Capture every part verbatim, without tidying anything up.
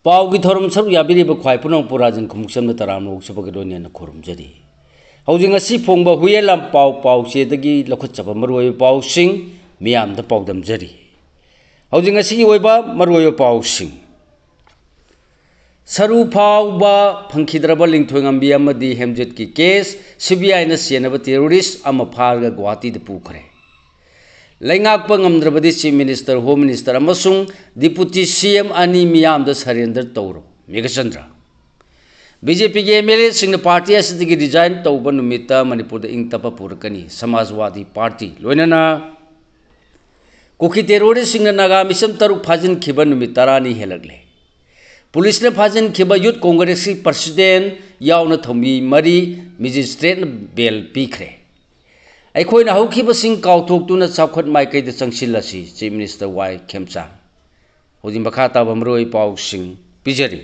ꯄꯥꯎꯒꯤ ꯊꯧꯔꯝ ꯁꯔꯨꯛ ꯌꯥꯕꯤꯔꯤꯕ ꯈ꯭ꯋꯥꯏ ꯄꯨꯝꯅꯃꯛꯄꯨ ꯔꯥꯖꯟ ꯈꯨꯃꯨꯛꯆꯝꯅ ꯇꯔꯥꯝꯅ ꯑꯣꯛꯆꯕꯒ ꯂꯣꯏꯅꯅ ꯈꯨꯔꯨꯝꯖꯔꯤ꯫ ꯍꯧꯖꯤꯛ ꯉꯁꯤ ꯐꯣꯡꯕ ꯍꯨꯏꯌꯦꯟ ꯂꯥꯟꯄꯥꯎ ꯄꯥꯎꯆꯦꯗꯒꯤ ꯂꯧꯈꯠꯆꯕ ꯃꯔꯨꯑꯣꯏꯕ ꯄꯥꯎꯁꯤꯡ ꯃꯤꯌꯥꯝꯗ ꯄꯥꯎꯗꯝꯖꯔꯤ꯫ ꯍꯧꯖꯤꯛ ꯉꯁꯤꯒꯤ ꯑꯣꯏꯕ ꯃꯔꯨꯑꯣꯏꯕ ꯄꯥꯎꯁꯤꯡ꯫ ꯁꯔꯨ ꯐꯥꯎꯕ ꯐꯪꯈꯤꯗ꯭ꯔꯕ ꯂꯤꯡꯊꯣꯏꯉꯝꯕꯤ ꯑꯃꯗꯤ ꯍꯦꯝꯖꯤꯠꯀꯤ ꯀꯦꯁ, ꯁꯤ ꯕꯤ ꯑꯥꯏꯅ ꯆꯦꯟꯅꯕ ꯇꯦꯔꯣꯔꯤꯁ ꯑꯃ ꯐꯥꯔꯒ ꯒꯨꯋꯥꯍꯥꯇꯤꯗ ꯄꯨꯈ꯭ꯔꯦ꯫ ꯂꯩꯉꯥꯛꯄ ꯉꯝꯗ꯭ꯔꯕꯗꯤ Chief Minister, Home Minister ꯑꯃꯁꯨꯡ Deputy C M ꯑꯅꯤ ꯃꯤꯌꯥꯝꯗ surrender ꯇꯧꯔꯣ, ꯃꯦꯘꯆꯟꯗ꯭ꯔ꯫ ꯕꯤ ꯖꯦ ꯄꯤꯒꯤ M L Aꯁꯤꯡꯅ party ꯑꯁꯤꯗꯒꯤ resign ꯇꯧꯕ ꯅꯨꯃꯤꯠꯇ ꯃꯅꯤꯄꯨꯔꯗ ꯏꯪ ꯇꯞꯄ ꯄꯨꯔꯛꯀꯅꯤ, ꯁꯃꯥꯖꯋꯥꯗꯤ party꯫ ꯂꯣꯏꯅꯅ ꯀꯨꯀꯤ terroristꯁꯤꯡꯅ ꯅꯥꯒꯥ ꯃꯤꯆꯝ ꯇꯔꯨꯛ ꯐꯥꯖꯤꯟꯈꯤꯕ ꯅꯨꯃꯤꯠ ꯇꯔꯥꯅꯤ ꯍꯦꯜꯂꯛꯂꯦ꯫ ꯄꯨꯂꯤꯁꯅ ꯐꯥꯖꯤꯟꯈꯤꯕ Youth Congressꯀꯤ president ꯌꯥꯎꯅ ꯊꯧꯃꯤ ꯃꯔꯤ magistrateꯅ bail ꯄꯤꯈ꯭ꯔꯦ꯫ ꯑꯩꯈꯣꯏꯅ ꯍꯧꯈꯤꯕꯁꯤꯡ ꯀꯥꯎꯊꯣꯛꯇꯨꯅ ꯆꯥꯎꯈꯠ ꯃꯥꯏꯀꯩꯗ ꯆꯪꯁꯤꯜꯂꯁꯤ, Chief Minister ꯋꯥꯏ ꯈꯦꯝꯆꯥꯟ꯫ ꯍꯧꯖꯤꯛ ꯃꯈꯥ ꯇꯥꯕ ꯃꯔꯨꯑꯣꯏꯕ ꯄꯥꯎꯁꯤꯡ ꯄꯤꯖꯔꯤ꯫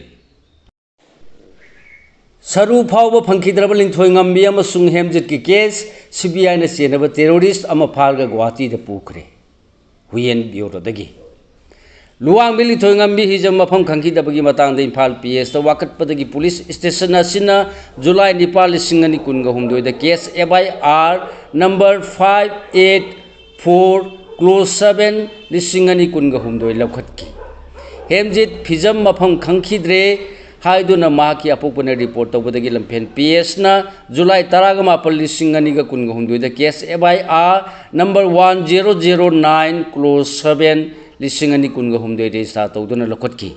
ꯁꯔꯨ ꯐꯥꯎꯕ ꯐꯪꯈꯤꯗ꯭ꯔꯕ ꯂꯤꯡꯊꯣꯏꯉꯝꯕꯤ ꯑꯃꯁꯨꯡ ꯍꯦꯝꯖꯤꯠꯀꯤ ꯀꯦꯁ, ꯁꯤ ꯕꯤ ꯑꯥꯏꯅ ꯆꯦꯟꯅꯕ terrorist ꯑꯃ ꯐꯥꯔꯒ ꯒꯨꯋꯥꯍꯥꯇꯤꯗ ꯄꯨꯈ꯭ꯔꯦ꯫ ꯍꯨꯏꯌꯦꯟ ꯕ꯭ꯌꯨꯔꯣꯗꯒꯤ꯫ ꯂꯨꯋꯥꯡꯕꯤ ꯂꯤꯡꯊꯣꯏꯉꯝꯕꯤ ꯍꯤꯖꯝ ꯃꯐꯝ ꯈꯪꯈꯤꯗꯕꯒꯤ ꯃꯇꯥꯡꯗ ꯏꯝꯐꯥꯜ P S ꯇ ꯋꯥꯀꯠꯄꯗꯒꯤ ꯄꯨꯂꯤꯁ station ꯑꯁꯤꯅ ꯖꯨꯂꯥꯏ ꯅꯤꯄꯥꯟ, ꯂꯤꯁꯤꯡ ꯑꯅꯤ ꯀꯨꯟꯒ ꯍꯨꯝꯗꯣꯏꯗ case F I R number five eight four clause seven, ꯂꯤꯁꯤꯡ ꯑꯅꯤ ꯀꯨꯟꯒ ꯍꯨꯝꯗꯣꯏ ꯂꯧꯈꯠꯈꯤ꯫ ꯍꯦꯝꯖꯤꯠ ꯐꯤꯖꯝ ꯃꯐꯝ ꯈꯪꯈꯤꯗ꯭ꯔꯦ ꯍꯥꯏꯗꯨꯅ ꯃꯍꯥꯛꯀꯤ ꯑꯄꯣꯛꯄꯅ report ꯇꯧꯕꯗꯒꯤ ꯂꯝꯐꯦꯜ P S ꯅ ꯖꯨꯂꯥꯏ ꯇꯔꯥꯃꯥꯄꯟ, ꯂꯤꯁꯤꯡ ꯑꯅꯤꯒ ꯀꯨꯟꯒ ꯍꯨꯝꯗꯣꯏꯗ case F I R number one zero zero nine clause seven, ꯂꯤꯁꯤꯡ ꯑꯅꯤ ꯀꯨꯟꯒ ꯍꯨꯝꯗꯣꯏ register ꯇꯧꯗꯨꯅ ꯂꯧꯈꯠꯈꯤ꯫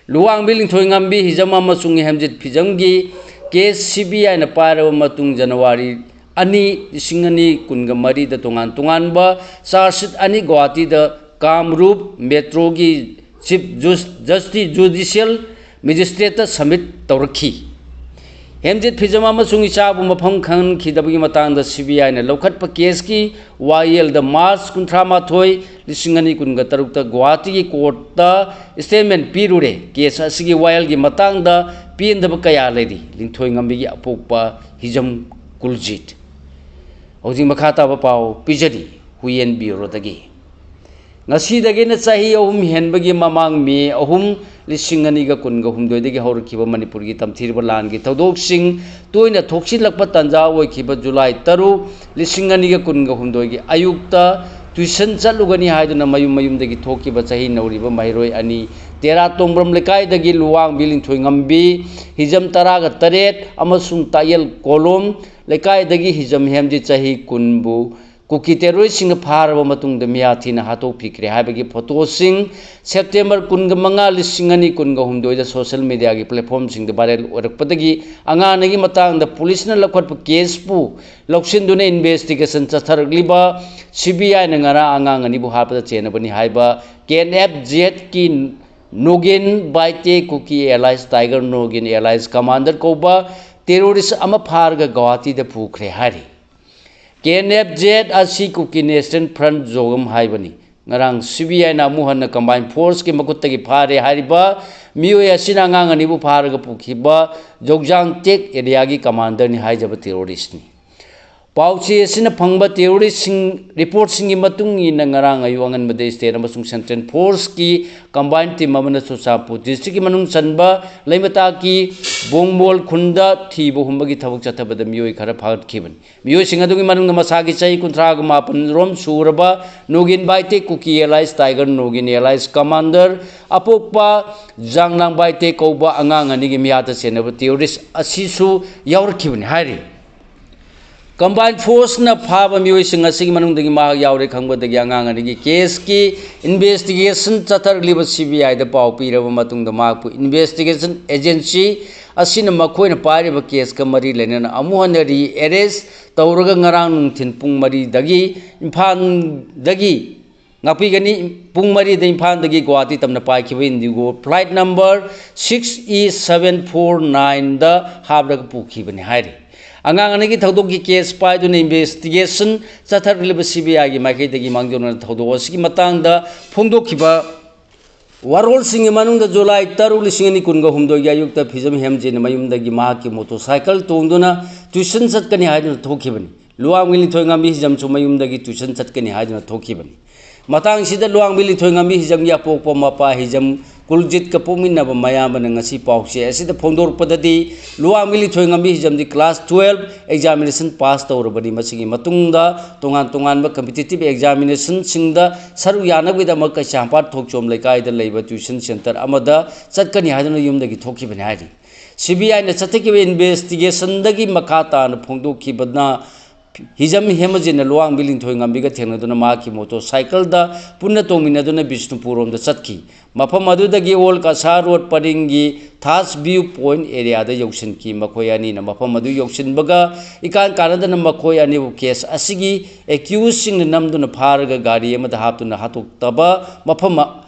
ꯂꯨꯋꯥꯡꯕꯤ ꯂꯤꯡꯊꯣꯏꯉꯝꯕꯤ ꯍꯤꯖꯝ ꯑꯃꯁꯨꯡ Hemjit ꯐꯤꯖꯝꯒꯤ case C B I ꯅ ꯄꯥꯏꯔꯕ ꯃꯇꯨꯡ, ꯖꯅꯋꯥꯔꯤ ꯑꯅꯤ, ꯂꯤꯁꯤꯡ ꯑꯅꯤ ꯀꯨꯟꯒ ꯃꯔꯤꯗ ꯇꯣꯉꯥꯟ ꯇꯣꯉꯥꯟꯕ charge sheet ꯑꯅꯤ ꯒꯨꯋꯥꯍꯥꯇꯤꯗ ꯀꯥꯃꯔꯨꯞ Metro ꯒꯤ Chief Jus-, Justice Judicial Magistrate ꯇ submit ꯇꯧꯔꯛꯈꯤ꯫ ꯍꯦꯝꯖꯤꯠ ꯐꯤꯖꯝ ꯑꯃꯁꯨꯡ ꯏꯆꯥꯕꯨ ꯃꯐꯝ ꯈꯪꯍꯟꯈꯤꯗꯕꯒꯤ ꯃꯇꯥꯡꯗ C B I ꯅ ꯂꯧꯈꯠꯄ case ꯀꯤ ꯋꯥꯌꯦꯜꯗ March ꯀꯨꯟꯊ꯭ꯔꯥ ꯃꯥꯊꯣꯏ, ꯂꯤꯁꯤꯡ ꯑꯅꯤ ꯀꯨꯟꯒ ꯇꯔꯨꯛꯇ ꯒꯨꯋꯥꯍꯥꯇꯤꯒꯤ court ꯇ statement ꯄꯤꯔꯨꯔꯦ꯫ Case ꯑꯁꯤꯒꯤ ꯋꯥꯌꯦꯜꯒꯤ ꯃꯇꯥꯡꯗ ꯄꯦꯟꯗꯕ ꯀꯌꯥ ꯂꯩꯔꯤ꯫ ꯂꯤꯡꯊꯣꯏꯉꯝꯕꯤꯒꯤ ꯑꯄꯣꯛꯄ ꯍꯤꯖꯝ ꯀꯨꯜꯖꯤꯠ꯫ ꯍꯧꯖꯤꯛ ꯃꯈꯥ ꯇꯥꯕ ꯄꯥꯎ ꯄꯤꯖꯔꯤ ꯍꯨꯏꯌꯦꯟ ꯕ꯭ꯌꯨꯔꯣꯗꯒꯤ꯫ ꯉꯁꯤꯗꯒꯤꯅ ꯆꯍꯤ ꯑꯍꯨꯝ ꯍꯦꯟꯕꯒꯤ ꯃꯃꯥꯡ, ꯃꯦ ꯑꯍꯨꯝ, ꯂꯤꯁꯤꯡ ꯑꯅꯤꯒ ꯀꯨꯟꯒ ꯍꯨꯝꯗꯣꯏꯗꯒꯤ ꯍꯧꯔꯛꯈꯤꯕ ꯃꯅꯤꯄꯨꯔꯒꯤ ꯇꯝꯊꯤꯔꯕ ꯂꯥꯟꯒꯤ ꯊꯧꯗꯣꯛꯁꯤꯡ ꯇꯣꯏꯅ ꯊꯣꯛꯆꯤꯜꯂꯛꯄ ꯇꯥꯟꯖꯥ ꯑꯣꯏꯈꯤꯕ ꯖꯨꯂꯥꯏ ꯇꯔꯨꯛ, ꯂꯤꯁꯤꯡ ꯑꯅꯤꯒ ꯀꯨꯟꯒ ꯍꯨꯝꯗꯣꯏꯒꯤ ꯑꯌꯨꯛꯇ tuition ꯆꯠꯂꯨꯒꯅꯤ ꯍꯥꯏꯗꯨꯅ ꯃꯌꯨꯝ ꯃꯌꯨꯝꯗꯒꯤ ꯊꯣꯛꯈꯤꯕ ꯆꯍꯤ ꯅꯧꯔꯤꯕ ꯃꯍꯩꯔꯣꯏ ꯑꯅꯤ, ꯇꯦꯔꯥ ꯇꯣꯡꯕ꯭ꯔꯝ ꯂꯩꯀꯥꯏꯗꯒꯤ ꯂꯨꯋꯥꯡꯕꯤ ꯂꯤꯟꯊꯣꯏꯉꯝꯕꯤ, ꯍꯤꯖꯝ ꯇꯔꯥꯒ ꯇꯔꯦꯠ, ꯑꯃꯁꯨꯡ ꯇꯥꯌꯦꯜ ꯀꯣꯂꯣꯝ ꯂꯩꯀꯥꯏꯗꯒꯤ ꯍꯤꯖꯝ ꯍꯦꯝꯖꯤꯠ, ꯆꯍꯤ ꯀꯨꯟꯕꯨ ꯀꯨꯀꯤ terroristꯁꯤꯡꯅ ꯐꯥꯔꯕ ꯃꯇꯨꯡꯗ ꯃꯤꯌꯥꯊꯤꯅ ꯍꯥꯠꯇꯣꯛꯄꯤꯈ꯭ꯔꯦ ꯍꯥꯏꯕꯒꯤ photoꯁꯤꯡ ꯁꯦꯞꯇꯦꯝꯕꯔ ꯀꯨꯟꯒ ꯃꯉꯥ, ꯂꯤꯁꯤꯡ ꯑꯅꯤ ꯀꯨꯟꯒ ꯍꯨꯝꯗꯣꯏꯗ social mediaꯒꯤ platformꯁꯤꯡꯗ viral ꯑꯣꯏꯔꯛꯄꯗꯒꯤ ꯑꯉꯥꯡ ꯑꯅꯤꯒꯤ ꯃꯇꯥꯡꯗ ꯄꯨꯂꯤꯁꯅ ꯂꯧꯈꯠꯄ caseꯄꯨ ꯂꯧꯁꯤꯟꯗꯨꯅ investigation ꯆꯠꯊꯔꯛꯂꯤꯕ CBIꯅ ꯉꯔꯥꯡ ꯑꯉꯥꯡ ꯑꯅꯤꯕꯨ ꯍꯥꯠꯄꯗ ꯆꯦꯟꯅꯕꯅꯤ ꯍꯥꯏꯕ KNFZꯀꯤ ꯅꯣꯒꯦꯟ ꯕꯥꯏꯇꯦ, ꯀꯨꯀꯤ alias Tiger ꯅꯣꯒꯦꯟ alias Commander ꯀꯧꯕ terrorist ꯑꯃ ꯐꯥꯔꯒ ꯒꯧꯍꯥꯇꯤꯗ ꯄꯨꯈ꯭ꯔꯦ ꯍꯥꯏꯔꯤ꯫ KNFZ ꯑꯁꯤ Kuki National Front ꯖꯣꯒꯝ ꯍꯥꯏꯕꯅꯤ꯫ ꯉꯔꯥꯡ CBIꯅ ꯑꯃꯨꯛ ꯍꯟꯅ combined forceꯀꯤ ꯃꯈꯨꯠꯇꯒꯤ ꯐꯥꯔꯦ ꯍꯥꯏꯔꯤꯕ ꯃꯤꯑꯣꯏ ꯑꯁꯤꯅ ꯑꯉꯥꯡ ꯑꯅꯤꯕꯨ ꯐꯥꯔꯒ ꯄꯨꯈꯤꯕ ꯖꯣꯡꯖꯥꯡ ꯇꯦꯛ areaꯒꯤ commanderꯅꯤ ꯍꯥꯏꯖꯕ terroristꯅꯤ꯫ ꯄꯥꯎꯆꯦ ꯑꯁꯤꯅ ꯐꯪꯕ terroristꯁꯤꯡ reportꯁꯤꯡꯒꯤ ꯃꯇꯨꯡ ꯏꯟꯅ, ꯉꯔꯥꯡ ꯑꯌꯨꯛ ꯑꯉꯟꯕꯗ state ꯑꯃꯁꯨꯡ central forceꯀꯤ combined team ꯑꯃꯅ ꯆꯨꯔꯆꯥꯟꯄꯨꯔ districtꯀꯤ ꯃꯅꯨꯡ ꯆꯟꯕ ꯂꯩꯃꯇꯥꯛꯀꯤ ꯕꯣꯡꯕꯣꯜ ꯈꯨꯟꯗ ꯊꯤꯕ ꯍꯨꯝꯕꯒꯤ ꯊꯕꯛ ꯆꯠꯊꯕꯗ ꯃꯤꯑꯣꯏ ꯈꯔ ꯐꯥꯒꯠꯈꯤꯕꯅꯤ꯫ ꯃꯤꯑꯣꯏꯁꯤꯡ ꯑꯗꯨꯒꯤ ꯃꯅꯨꯡꯗ ꯃꯁꯥꯒꯤ ꯆꯍꯤ ꯀꯨꯟꯊ꯭ꯔꯥꯒ ꯃꯥꯄꯟ ꯔꯣꯝ ꯁꯨꯔꯕ ꯅꯣꯒꯤꯟ ꯕꯥꯏꯇꯦ, ꯀꯨꯀꯤ alias Tiger ꯅꯣꯒꯤꯟ alias Commander, ꯑꯄꯣꯛꯄ ꯖꯥꯡꯅꯥꯡ Baite ꯀꯧꯕ ꯑꯉꯥꯡ ꯑꯅꯤꯒꯤ ꯃꯤꯌꯥꯠꯇ ꯆꯦꯟꯅꯕ terrorist ꯑꯁꯤꯁꯨ ꯌꯥꯎꯔꯛꯈꯤꯕꯅꯤ ꯍꯥꯏꯔꯤ꯫ Combined forceꯅ ꯐꯥꯕ ꯃꯤꯑꯣꯏꯁꯤꯡ ꯑꯁꯤꯒꯤ ꯃꯅꯨꯡꯗꯒꯤ ꯃꯍꯥꯛ ꯌꯥꯎꯔꯦ ꯈꯪꯕꯗꯒꯤ ꯑꯉꯥꯡ ꯑꯅꯤꯒꯤ caseꯀꯤ investigation ꯆꯠꯊꯔꯛꯂꯤꯕ CBIꯗ ꯄꯥꯎ ꯄꯤꯔꯕ ꯃꯇꯨꯡꯗ ꯃꯍꯥꯛꯄꯨ investigation agency ꯑꯁꯤꯅ ꯃꯈꯣꯏꯅ ꯄꯥꯏꯔꯤꯕ caseꯀ ꯃꯔꯤ ꯂꯩꯅꯅ ꯑꯃꯨꯛ ꯍꯟꯅ rearrest ꯇꯧꯔꯒ ꯉꯔꯥꯡ ꯅꯨꯡꯊꯤꯜ ꯄꯨꯡ ꯃꯔꯤꯗꯒꯤ ꯏꯝꯐꯥꯜꯗꯒꯤ ꯉꯥꯛꯄꯤꯒꯅꯤ꯫ ꯄꯨꯡ ꯃꯔꯤꯗ ꯏꯝꯐꯥꯜꯗꯒꯤ ꯒꯨꯋꯥꯍꯥꯇꯤ ꯇꯝꯅ ꯄꯥꯏꯈꯤꯕ Indigo flight number six E seven four nineꯗ ꯍꯥꯞꯂꯒ ꯄꯨꯈꯤꯕꯅꯤ ꯍꯥꯏꯔꯤ꯫ ꯑꯉꯥꯡ ꯑꯅꯤꯒꯤ ꯊꯧꯗꯣꯛꯀꯤ case ꯄꯥꯏꯗꯨꯅ investigation ꯆꯠꯊꯔꯛꯂꯤꯕ CBIꯒꯤ ꯃꯥꯏꯀꯩꯗꯒꯤ ꯃꯥꯡꯖꯧꯅꯅ ꯊꯧꯗꯣꯛ ꯑꯁꯤꯒꯤ ꯃꯇꯥꯡꯗ ꯐꯣꯡꯗꯣꯛꯈꯤꯕ ꯋꯥꯔꯣꯜꯁꯤꯡꯒꯤ ꯃꯅꯨꯡꯗ ꯖꯨꯂꯥꯏ ꯇꯔꯨꯛ, ꯂꯤꯁꯤꯡ ꯑꯅꯤ ꯀꯨꯟꯒ ꯍꯨꯝꯗꯣꯏꯒꯤ ꯑꯌꯨꯛꯇ ꯐꯤꯖꯝ ꯍꯦꯝꯖꯤꯟ ꯃꯌꯨꯝꯗꯒꯤ ꯃꯍꯥꯛꯀꯤ motorcycle ꯇꯣꯡꯗꯨꯅ tuition ꯆꯠꯀꯅꯤ ꯍꯥꯏꯗꯨꯅ ꯊꯣꯛꯈꯤꯕꯅꯤ꯫ ꯂꯨꯋꯥꯡ ꯃꯤꯂꯤꯊꯣꯏ ꯉꯝꯕꯤ ꯍꯤꯖꯝꯁꯨ ꯃꯌꯨꯝꯗꯒꯤ tuition ꯆꯠꯀꯅꯤ ꯍꯥꯏꯗꯨꯅ ꯊꯣꯛꯈꯤꯕꯅꯤ꯫ ꯃꯇꯥꯡꯁꯤꯗ ꯂꯨꯋꯥꯡꯕꯤ ꯂꯤꯟꯊꯣꯏꯉꯝꯕꯤ ꯍꯤꯖꯝꯒꯤ ꯑꯄꯣꯛꯄ ꯃꯄꯥ ꯍꯤꯖꯝ ꯀꯨꯜꯖꯤꯠꯀ ꯄꯣꯛꯃꯤꯟꯅꯕ ꯃꯌꯥꯝꯕꯅ ꯉꯁꯤ ꯄꯥꯎꯆꯦ ꯑꯁꯤꯗ ꯐꯣꯡꯗꯣꯔꯛꯄꯗꯗꯤ, ꯂꯨꯋꯥꯡꯕꯤ ꯂꯤꯟꯊꯣꯏꯉꯝꯕꯤ ꯍꯤꯖꯝꯗꯤ class twelve examination pass ꯇꯧꯔꯕꯅꯤ꯫ ꯃꯁꯤꯒꯤ ꯃꯇꯨꯡꯗ ꯇꯣꯉꯥꯟ ꯇꯣꯉꯥꯟꯕ competitive examinationꯁꯤꯡꯗ ꯁꯔꯨꯛ ꯌꯥꯅꯕꯒꯤꯗꯃꯛ ꯀꯩꯁꯥꯝꯄꯥꯠ ꯊꯣꯛꯆꯣꯝ ꯂꯩꯀꯥꯏꯗ ꯂꯩꯕ tuition centre ꯑꯃꯗ ꯆꯠꯀꯅꯤ ꯍꯥꯏꯗꯨꯅ ꯌꯨꯝꯗꯒꯤ ꯊꯣꯛꯈꯤꯕꯅꯤ ꯍꯥꯏꯔꯤ꯫ CBIꯅ ꯆꯠꯊꯈꯤꯕ investigationꯗꯒꯤ ꯃꯈꯥ ꯇꯥꯅ ꯐꯣꯡꯗꯣꯛꯈꯤꯕꯅ, ꯍꯤꯖꯝ ꯍꯦꯃꯖꯤꯠꯅ ꯂꯨꯋꯥꯡꯕꯤ ꯂꯤꯟꯊꯣꯏꯉꯝꯕꯤꯒ ꯊꯦꯡꯅꯗꯨꯅ ꯃꯍꯥꯛꯀꯤ motorcycleꯗ ꯄꯨꯟꯅ ꯇꯣꯡꯃꯤꯟꯅꯗꯨꯅ ꯕꯤꯁꯅꯨꯄꯨꯔꯔꯣꯝꯗ ꯆꯠꯈꯤ꯫ ꯃꯐꯝ ꯑꯗꯨꯗꯒꯤ Old Kasa Road ꯄꯔꯤꯡꯒꯤ Thas View Point areaꯗ ꯌꯧꯁꯤꯟꯈꯤ꯫ ꯃꯈꯣꯏ ꯑꯅꯤꯅ ꯃꯐꯝ ꯑꯗꯨ ꯌꯧꯁꯤꯟꯕꯒ ꯏꯀꯥꯟ ꯀꯥꯟꯅꯗꯅ ꯃꯈꯣꯏ ꯑꯅꯤꯕꯨ case ꯑꯁꯤꯒꯤ accusedꯁꯤꯡꯅ ꯅꯝꯗꯨꯅ ꯐꯥꯔꯒ ꯒꯥꯔꯤ ꯑꯃꯗ ꯍꯥꯞꯇꯨꯅ ꯍꯥꯠꯇꯣꯛꯇꯕ ꯃꯐꯝ,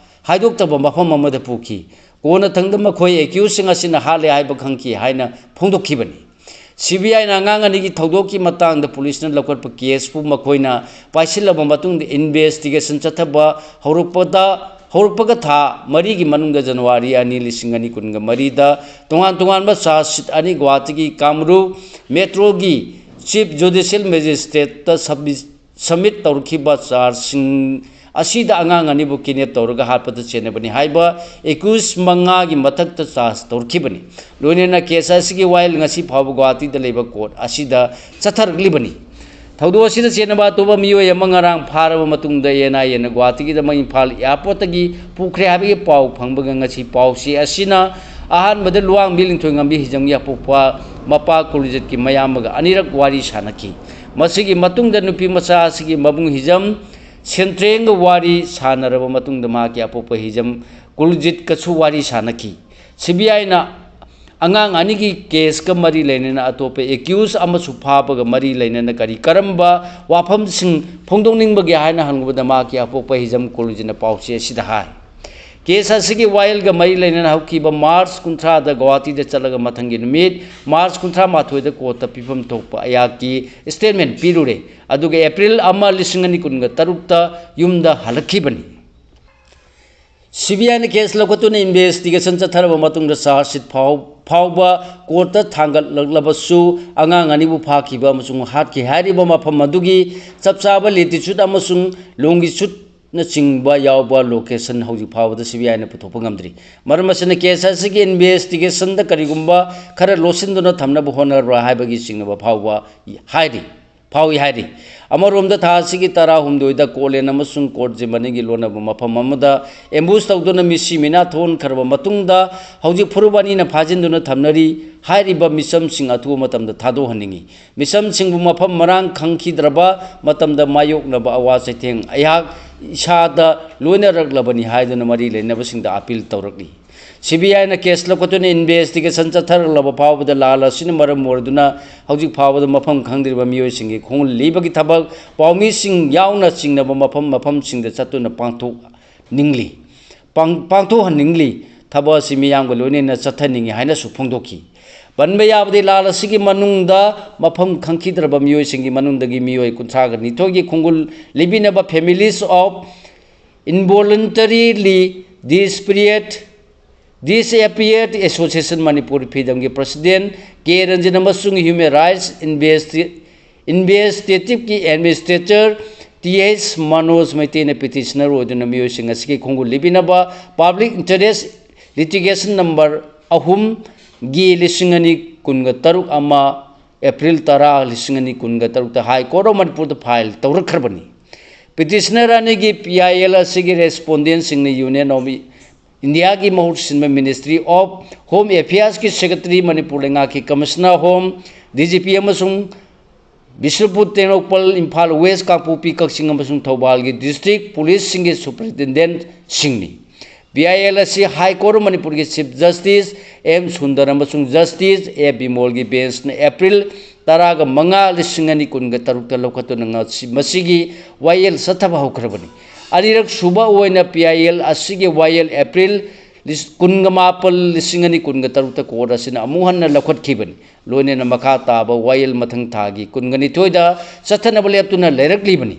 ꯍꯥꯏꯗꯣꯛꯇꯕ ꯃꯐꯝ ꯑꯃꯗ ꯄꯨꯈꯤ꯫ ꯀꯣꯟꯅꯊꯪꯗ ꯃꯈꯣꯏ accusedꯁꯤꯡ ꯑꯁꯤꯅ ꯍꯥꯠꯂꯦ ꯍꯥꯏꯕ ꯈꯪꯈꯤ ꯍꯥꯏꯅ ꯐꯣꯡꯗꯣꯛꯈꯤꯕꯅꯤ꯫ CBIꯅ ꯑꯉꯥꯡ ꯑꯅꯤꯒꯤ ꯊꯧꯗꯣꯛꯀꯤ ꯃꯇꯥꯡꯗ policeꯅ ꯂꯧꯈꯠꯄ caseꯄꯨ ꯃꯈꯣꯏꯅ ꯄꯥꯏꯁꯤꯜꯂꯕ ꯃꯇꯨꯡꯗ investigation ꯆꯠꯊꯕ ꯍꯧꯔꯛꯄꯗ, ꯍꯧꯔꯛꯄꯒ ꯊꯥ ꯃꯔꯤꯒꯤ ꯃꯅꯨꯡꯗ January ꯑꯅꯤ, ꯂꯤꯁꯤꯡ ꯑꯅꯤ ꯀꯨꯟꯒ ꯃꯔꯤꯗ ꯇꯣꯉꯥꯟ ꯇꯣꯉꯥꯟꯕ charge sheet ꯑꯅꯤ ꯒꯨꯋꯥꯍꯥꯇꯤꯒꯤ ꯀꯥꯃꯔꯨ Metroꯒꯤ Chief Judicial Magistrateꯇ submit submit ꯇꯧꯔꯛꯈꯤꯕ chargeꯁꯤꯡ ꯑꯁꯤꯗ ꯑꯉꯥꯡ ꯑꯅꯤꯕꯨ kidnap ꯇꯧꯔꯒ ꯍꯥꯠꯄꯗ ꯆꯦꯟꯅꯕꯅꯤ ꯍꯥꯏꯕ accused ꯃꯉꯥꯒꯤ ꯃꯊꯛꯇ charge ꯇꯧꯔꯛꯈꯤꯕꯅꯤ꯫ ꯂꯣꯏꯅꯅ case ꯑꯁꯤꯒꯤ ꯋꯥꯌꯦꯜ ꯉꯁꯤ ꯐꯥꯎꯕ ꯒꯨꯋꯥꯍꯥꯇꯤꯗ ꯂꯩꯕ court ꯑꯁꯤꯗ ꯆꯠꯊꯔꯛꯂꯤꯕꯅꯤ꯫ ꯊꯧꯗꯣꯛ ꯑꯁꯤꯗ ꯆꯦꯟꯅꯕ ꯑꯇꯣꯞꯄ ꯃꯤꯑꯣꯏ ꯑꯃ ꯉꯔꯥꯡ ꯐꯥꯔꯕ ꯃꯇꯨꯡꯗ NIAꯅ ꯒꯨꯋꯥꯍꯥꯇꯤꯒꯤꯗꯃꯛ ꯏꯝꯐꯥꯜ airportꯇꯒꯤ ꯄꯨꯈ꯭ꯔꯦ ꯍꯥꯏꯕꯒꯤ ꯄꯥꯎ ꯐꯪꯕꯒ ꯉꯁꯤ ꯄꯥꯎꯆꯦ ꯑꯁꯤꯅ ꯑꯍꯥꯟꯕꯗ ꯂꯨꯋꯥꯡꯕꯤ ꯂꯤꯟꯊꯣꯏꯉꯝꯕꯤ ꯍꯤꯖꯝꯒꯤ ꯑꯄꯣꯛꯄ ꯃꯄꯥ ꯀꯨꯜꯖꯤꯠꯀꯤ ꯃꯌꯥꯝꯕꯒ ꯑꯅꯤꯔꯛ ꯋꯥꯔꯤ ꯁꯥꯅꯈꯤ꯫ ꯃꯁꯤꯒꯤ ꯃꯇꯨꯡꯗ ꯅꯨꯄꯤ ꯃꯆꯥ ꯑꯁꯤꯒꯤ ꯃꯕꯨꯡ ꯍꯤꯖꯝ ꯁꯦꯟꯇ꯭ꯔꯦꯡꯒ ꯋꯥꯔꯤ ꯁꯥꯅꯔꯕ ꯃꯇꯨꯡꯗ ꯃꯍꯥꯛꯀꯤ ꯑꯄꯣꯛꯄ ꯍꯤꯖꯝ ꯀꯨꯜꯖꯤꯠꯀꯁꯨ ꯋꯥꯔꯤ ꯁꯥꯅꯈꯤ꯫ CBIꯅ ꯑꯉꯥꯡ ꯑꯅꯤꯒꯤ caseꯀ ꯃꯔꯤ ꯂꯩꯅꯅ ꯑꯇꯣꯞꯄ accused ꯑꯃꯁꯨ ꯐꯥꯕꯒ ꯃꯔꯤ ꯂꯩꯅꯅ ꯀꯔꯤ ꯀꯔꯝꯕ ꯋꯥꯐꯝꯁꯤꯡ ꯐꯣꯡꯗꯣꯛꯅꯤꯡꯕꯒꯦ ꯍꯥꯏꯅ ꯍꯪꯂꯨꯕꯗ ꯃꯍꯥꯛꯀꯤ ꯑꯄꯣꯛꯄ ꯍꯤꯖꯝ ꯀꯨꯜꯖꯤꯠꯅ ꯄꯥꯎꯆꯦ ꯑꯁꯤꯗ ꯍꯥꯏ꯫ Case ꯑꯁꯤꯒꯤ ꯋꯥꯌꯦꯜꯒ ꯃꯔꯤ ꯂꯩꯅꯅ ꯍꯧꯈꯤꯕ March ꯀꯨꯟꯊ꯭ꯔꯥꯗ ꯒꯨꯋꯥꯍꯥꯇꯤꯗ ꯆꯠꯂꯒ ꯃꯊꯪꯒꯤ ꯅꯨꯃꯤꯠ March ꯀꯨꯟꯊ꯭ꯔꯥ ꯃꯥꯊꯣꯏꯗ courtꯇ ꯄꯤꯐꯝ ꯊꯣꯛꯄ ꯑꯩꯍꯥꯛꯀꯤ statement ꯄꯤꯔꯨꯔꯦ꯫ ꯑꯗꯨꯒ April ꯑꯃ, ꯂꯤꯁꯤꯡ ꯑꯅꯤ ꯀꯨꯟꯒ ꯇꯔꯨꯛꯇ ꯌꯨꯝꯗ ꯍꯜꯂꯛꯈꯤꯕꯅꯤ꯫ CBIꯅ case ꯂꯧꯈꯠꯇꯨꯅ investigation ꯆꯠꯊꯔꯕ ꯃꯇꯨꯡꯗ charge sheet ꯐꯥꯎ-, ꯐꯥꯎꯕ courtꯇ ꯊꯥꯡꯒꯠꯂꯛꯂꯕꯁꯨ ꯑꯉꯥꯡ ꯑꯅꯤꯕꯨ ꯐꯥꯈꯤꯕ ꯑꯃꯁꯨꯡ ꯍꯥꯠꯈꯤ ꯍꯥꯏꯔꯤꯕ ꯃꯐꯝ ꯑꯗꯨꯒꯤ ꯆꯞ ꯆꯥꯕ latitude ꯑꯃꯁꯨꯡ longitude ꯅꯆꯤꯡꯕ ꯌꯥꯎꯕ location ꯍꯧꯖꯤꯛ ꯐꯥꯎꯕꯗ CBIꯅ ꯄꯨꯊꯣꯛꯄ ꯉꯝꯗ꯭ꯔꯤ꯫ ꯃꯔꯝ ꯑꯁꯤꯅ case ꯑꯁꯤꯒꯤ investigationꯗ ꯀꯔꯤꯒꯨꯝꯕ ꯈꯔ ꯂꯣꯠꯁꯤꯟꯗꯨꯅ ꯊꯝꯅꯕ ꯍꯣꯠꯅꯕ꯭ꯔꯥ ꯍꯥꯏꯕꯒꯤ ꯆꯤꯡꯅꯕ ꯐꯥꯎꯕ ꯍꯥꯏꯔꯤ, ꯐꯥꯎꯏ ꯍꯥꯏꯔꯤ꯫ ꯑꯃꯔꯣꯝꯗ, ꯊꯥ ꯑꯁꯤꯒꯤ ꯇꯔꯥꯍꯨꯝꯗꯣꯏꯗ ꯀꯣꯂꯦꯟ ꯑꯃꯁꯨꯡ ꯀꯣꯔꯠ ꯖꯤꯃꯅꯤꯒꯤ ꯂꯣꯟꯅꯕ ꯃꯐꯝ ꯑꯃꯗ ambush ꯇꯧꯗꯨꯅ ꯃꯤꯁꯤ ꯃꯤꯅꯥ ꯊꯣꯛꯍꯟꯈ꯭ꯔꯕ ꯃꯇꯨꯡꯗ, ꯍꯧꯖꯤꯛ ꯐꯨꯔꯨꯞ ꯑꯅꯤꯅ ꯐꯥꯖꯤꯟꯗꯨꯅ ꯊꯝꯅꯔꯤ꯫ ꯍꯥꯏꯔꯤꯕ ꯃꯤꯆꯝꯁꯤꯡ ꯑꯊꯨꯕ ꯃꯇꯝꯗ ꯊꯥꯗꯣꯛꯍꯟꯅꯤꯡꯏ꯫ ꯃꯤꯆꯝꯁꯤꯡꯕꯨ ꯃꯐꯝ ꯃꯔꯥꯡ ꯈꯪꯈꯤꯗ꯭ꯔꯕ ꯃꯇꯝꯗ ꯃꯥꯌꯣꯛꯅꯕ ꯑꯋꯥ ꯆꯩꯊꯦꯡ ꯑꯩꯍꯥꯛ ꯏꯁꯥꯗ ꯂꯣꯏꯅꯔꯛꯂꯕꯅꯤ ꯍꯥꯏꯗꯨꯅ ꯃꯔꯤ ꯂꯩꯅꯕꯁꯤꯡꯗ appeal ꯇꯧꯔꯛꯂꯤ꯫ CBIꯅ case ꯂꯧꯈꯠꯇꯨꯅ investigation ꯆꯠꯊꯔꯛꯂꯕ ꯐꯥꯎꯕꯗ ꯂꯥꯜ ꯑꯁꯤꯅ ꯃꯔꯝ ꯑꯣꯏꯗꯨꯅ ꯍꯧꯖꯤꯛ ꯐꯥꯎꯕꯗ ꯃꯐꯝ ꯈꯪꯗ꯭ꯔꯤꯕ ꯃꯤꯑꯣꯏꯁꯤꯡꯒꯤ ꯈꯣꯡꯒꯨꯜ ꯂꯤꯕꯒꯤ ꯊꯕꯛ ꯄꯥꯎꯃꯤꯁꯤꯡ ꯌꯥꯎꯅ ꯆꯤꯡꯅꯕ ꯃꯐꯝ ꯃꯐꯝꯁꯤꯡꯗ ꯆꯠꯇꯨꯅ ꯄꯥꯡꯊꯣꯛꯅꯤꯡꯂꯤ, ꯄꯥꯡ-, ꯄꯥꯡꯊꯣꯛꯍꯟꯅꯤꯡꯂꯤ꯫ ꯊꯕꯛ ꯑꯁꯤ ꯃꯤꯌꯥꯝꯒ ꯂꯣꯏꯅꯅ ꯆꯠꯊꯅꯤꯡꯏ ꯍꯥꯏꯅꯁꯨ ꯐꯣꯡꯗꯣꯛꯈꯤ꯫ ꯄꯟꯕ ꯌꯥꯕꯗꯤ, ꯂꯥꯜ ꯑꯁꯤꯒꯤ ꯃꯅꯨꯡꯗ ꯃꯐꯝ ꯈꯪꯈꯤꯗ꯭ꯔꯕ ꯃꯤꯑꯣꯏꯁꯤꯡꯒꯤ ꯃꯅꯨꯡꯗꯒꯤ ꯃꯤꯑꯣꯏ ꯀꯨꯟꯊ꯭ꯔꯥꯒ ꯅꯤꯊꯣꯏꯒꯤ ꯈꯣꯡꯒꯨꯜ ꯂꯤꯕꯤꯅꯕ families of involuntarily disparate Disappeared Association Manipur ꯐꯤꯗꯝꯒꯤ president ꯀꯦ ꯔꯟꯖꯟ ꯑꯃꯁꯨꯡ human rights investi-, investigative ꯀꯤ administrator T H Manoj ꯃꯩꯇꯩꯅ petitioner ꯑꯣꯏꯗꯨꯅ ꯃꯤꯑꯣꯏꯁꯤꯡ ꯑꯁꯤꯒꯤ ꯈꯣꯡꯒꯨꯜ ꯂꯤꯕꯤꯅꯕ public interest litigation number ꯑꯍꯨꯝꯒꯤ ꯂꯤꯁꯤꯡ ꯑꯅꯤ ꯀꯨꯟꯒ ꯇꯔꯨꯛ ꯑꯃ April ꯇꯔꯥ, ꯂꯤꯁꯤꯡ ꯑꯅꯤ ꯀꯨꯟꯒ ꯇꯔꯨꯛꯇ High Court of ꯃꯅꯤꯄꯨꯔꯗ file ꯇꯧꯔꯛꯈ꯭ꯔꯕꯅꯤ꯫ Petitioner ꯑꯅꯤꯒꯤ P I L ꯑꯁꯤꯒꯤ respondent ꯁꯤꯡꯅ Union of India ꯒꯤ ꯃꯍꯨꯠ ꯁꯤꯟꯕ Ministry of Home Affairs ꯀꯤ secretary, ꯃꯅꯤꯄꯨꯔ ꯂꯩꯉꯥꯛꯀꯤ Commissioner Home, D G P ꯑꯃꯁꯨꯡ ꯕꯤꯁꯅꯨꯄꯨꯔ, ꯇꯦꯡꯅꯧꯄꯜ, ꯏꯝꯐꯥꯜ West, ꯀꯥꯡꯄꯣꯛꯄꯤ, ꯀꯛꯆꯤꯡ ꯑꯃꯁꯨꯡ ꯊꯧꯕꯥꯜꯒꯤ district police ꯁꯤꯡꯒꯤ superintendent ꯁꯤꯡꯅꯤ꯫ P I L ꯑꯁꯤ High Court ꯃꯅꯤꯄꯨꯔꯒꯤ Chief Justice M ꯁꯨꯟꯗꯔ ꯑꯃꯁꯨꯡ Justice A ꯕꯤꯃꯣꯜꯒꯤ bench ꯅ April ꯇꯔꯥꯒ ꯃꯉꯥ, ꯂꯤꯁꯤꯡ ꯑꯅꯤ ꯀꯨꯟꯒ ꯇꯔꯨꯛꯇ ꯂꯧꯈꯠꯇꯨꯅ ꯉꯁꯤ ꯃꯁꯤꯒꯤ ꯋꯥꯌꯦꯜ ꯆꯠꯊꯕ ꯍꯧꯈ꯭ꯔꯕꯅꯤ꯫ ꯑꯅꯤꯔꯛ ꯁꯨꯕ ꯑꯣꯏꯅ P I L ꯑꯁꯤꯒꯤ ꯋꯥꯌꯦꯜ April ꯂꯤꯁ-, ꯀꯨꯟꯒ ꯃꯥꯄꯜ, ꯂꯤꯁꯤꯡ ꯑꯅꯤ ꯀꯨꯟꯒ ꯇꯔꯨꯛꯇ court ꯑꯁꯤꯅ ꯑꯃꯨꯛ ꯍꯟꯅ ꯂꯧꯈꯠꯈꯤꯕꯅꯤ꯫ ꯂꯣꯏꯅꯅ ꯃꯈꯥ ꯇꯥꯕ ꯋꯥꯌꯦꯜ ꯃꯊꯪ ꯊꯥꯒꯤ ꯀꯨꯟꯒ ꯅꯤꯊꯣꯏꯗ ꯆꯠꯊꯅꯕ ꯂꯦꯞꯇꯨꯅ ꯂꯩꯔꯛꯂꯤꯕꯅꯤ꯫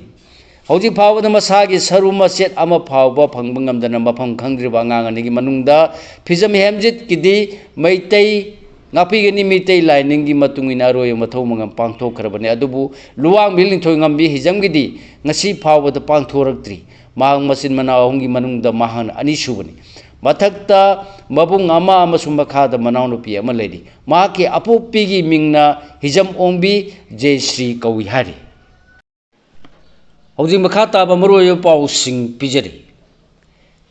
ꯍꯧꯖꯤꯛ ꯐꯥꯎꯕꯗ ꯃꯁꯥꯒꯤ ꯁꯔꯨ ꯃꯆꯦꯠ ꯑꯃ ꯐꯥꯎꯕ ꯐꯪꯕ ꯉꯝꯗꯅ ꯃꯐꯝ ꯈꯪꯗ꯭ꯔꯤꯕ ꯑꯉꯥꯡ ꯑꯅꯤꯒꯤ ꯃꯅꯨꯡꯗ ꯐꯤꯖꯝ ꯍꯦꯝꯖꯤꯠꯀꯤꯗꯤ ꯃꯩꯇꯩ ꯉꯥꯛꯄꯤꯒꯅꯤ꯫ ꯃꯤꯇꯩ ꯂꯥꯏꯅꯤꯡꯒꯤ ꯃꯇꯨꯡ ꯏꯟꯅ ꯑꯔꯣꯏꯕ ꯃꯊꯧ ꯃꯉꯝ ꯄꯥꯡꯊꯣꯛꯈ꯭ꯔꯕꯅꯤ, ꯑꯗꯨꯕꯨ ꯂꯨꯋꯥꯡꯕꯤ ꯂꯤꯟꯊꯣꯏꯉꯝꯕꯤ ꯍꯤꯖꯝꯒꯤꯗꯤ ꯉꯁꯤ ꯐꯥꯎꯕꯗ ꯄꯥꯡꯊꯣꯔꯛꯇ꯭ꯔꯤ꯫ ꯃꯍꯥꯛ ꯃꯆꯤꯟ ꯃꯅꯥꯎ ꯑꯍꯨꯝꯒꯤ ꯃꯅꯨꯡꯗ ꯃꯍꯥꯛꯅ ꯑꯅꯤꯁꯨꯕꯅꯤ꯫ ꯃꯊꯛꯇ ꯃꯕꯨꯡ ꯑꯃ ꯑꯃꯁꯨꯡ ꯃꯈꯥꯗ ꯃꯅꯥꯎꯅꯨꯄꯤ ꯑꯃ ꯂꯩꯔꯤ꯫ ꯃꯍꯥꯛꯀꯤ ꯑꯄꯣꯛꯄꯤꯒꯤ ꯃꯤꯡꯅ ꯍꯤꯖꯝ ꯑꯣꯡꯕꯤ ꯖꯦꯁ꯭ꯔꯤ ꯀꯧꯏ ꯍꯥꯏꯔꯤ꯫ ꯍꯧꯖꯤꯛ ꯃꯈꯥ ꯇꯥꯕ ꯃꯔꯨꯑꯣꯏꯕ ꯄꯥꯎꯁꯤꯡ ꯄꯤꯖꯔꯤ꯫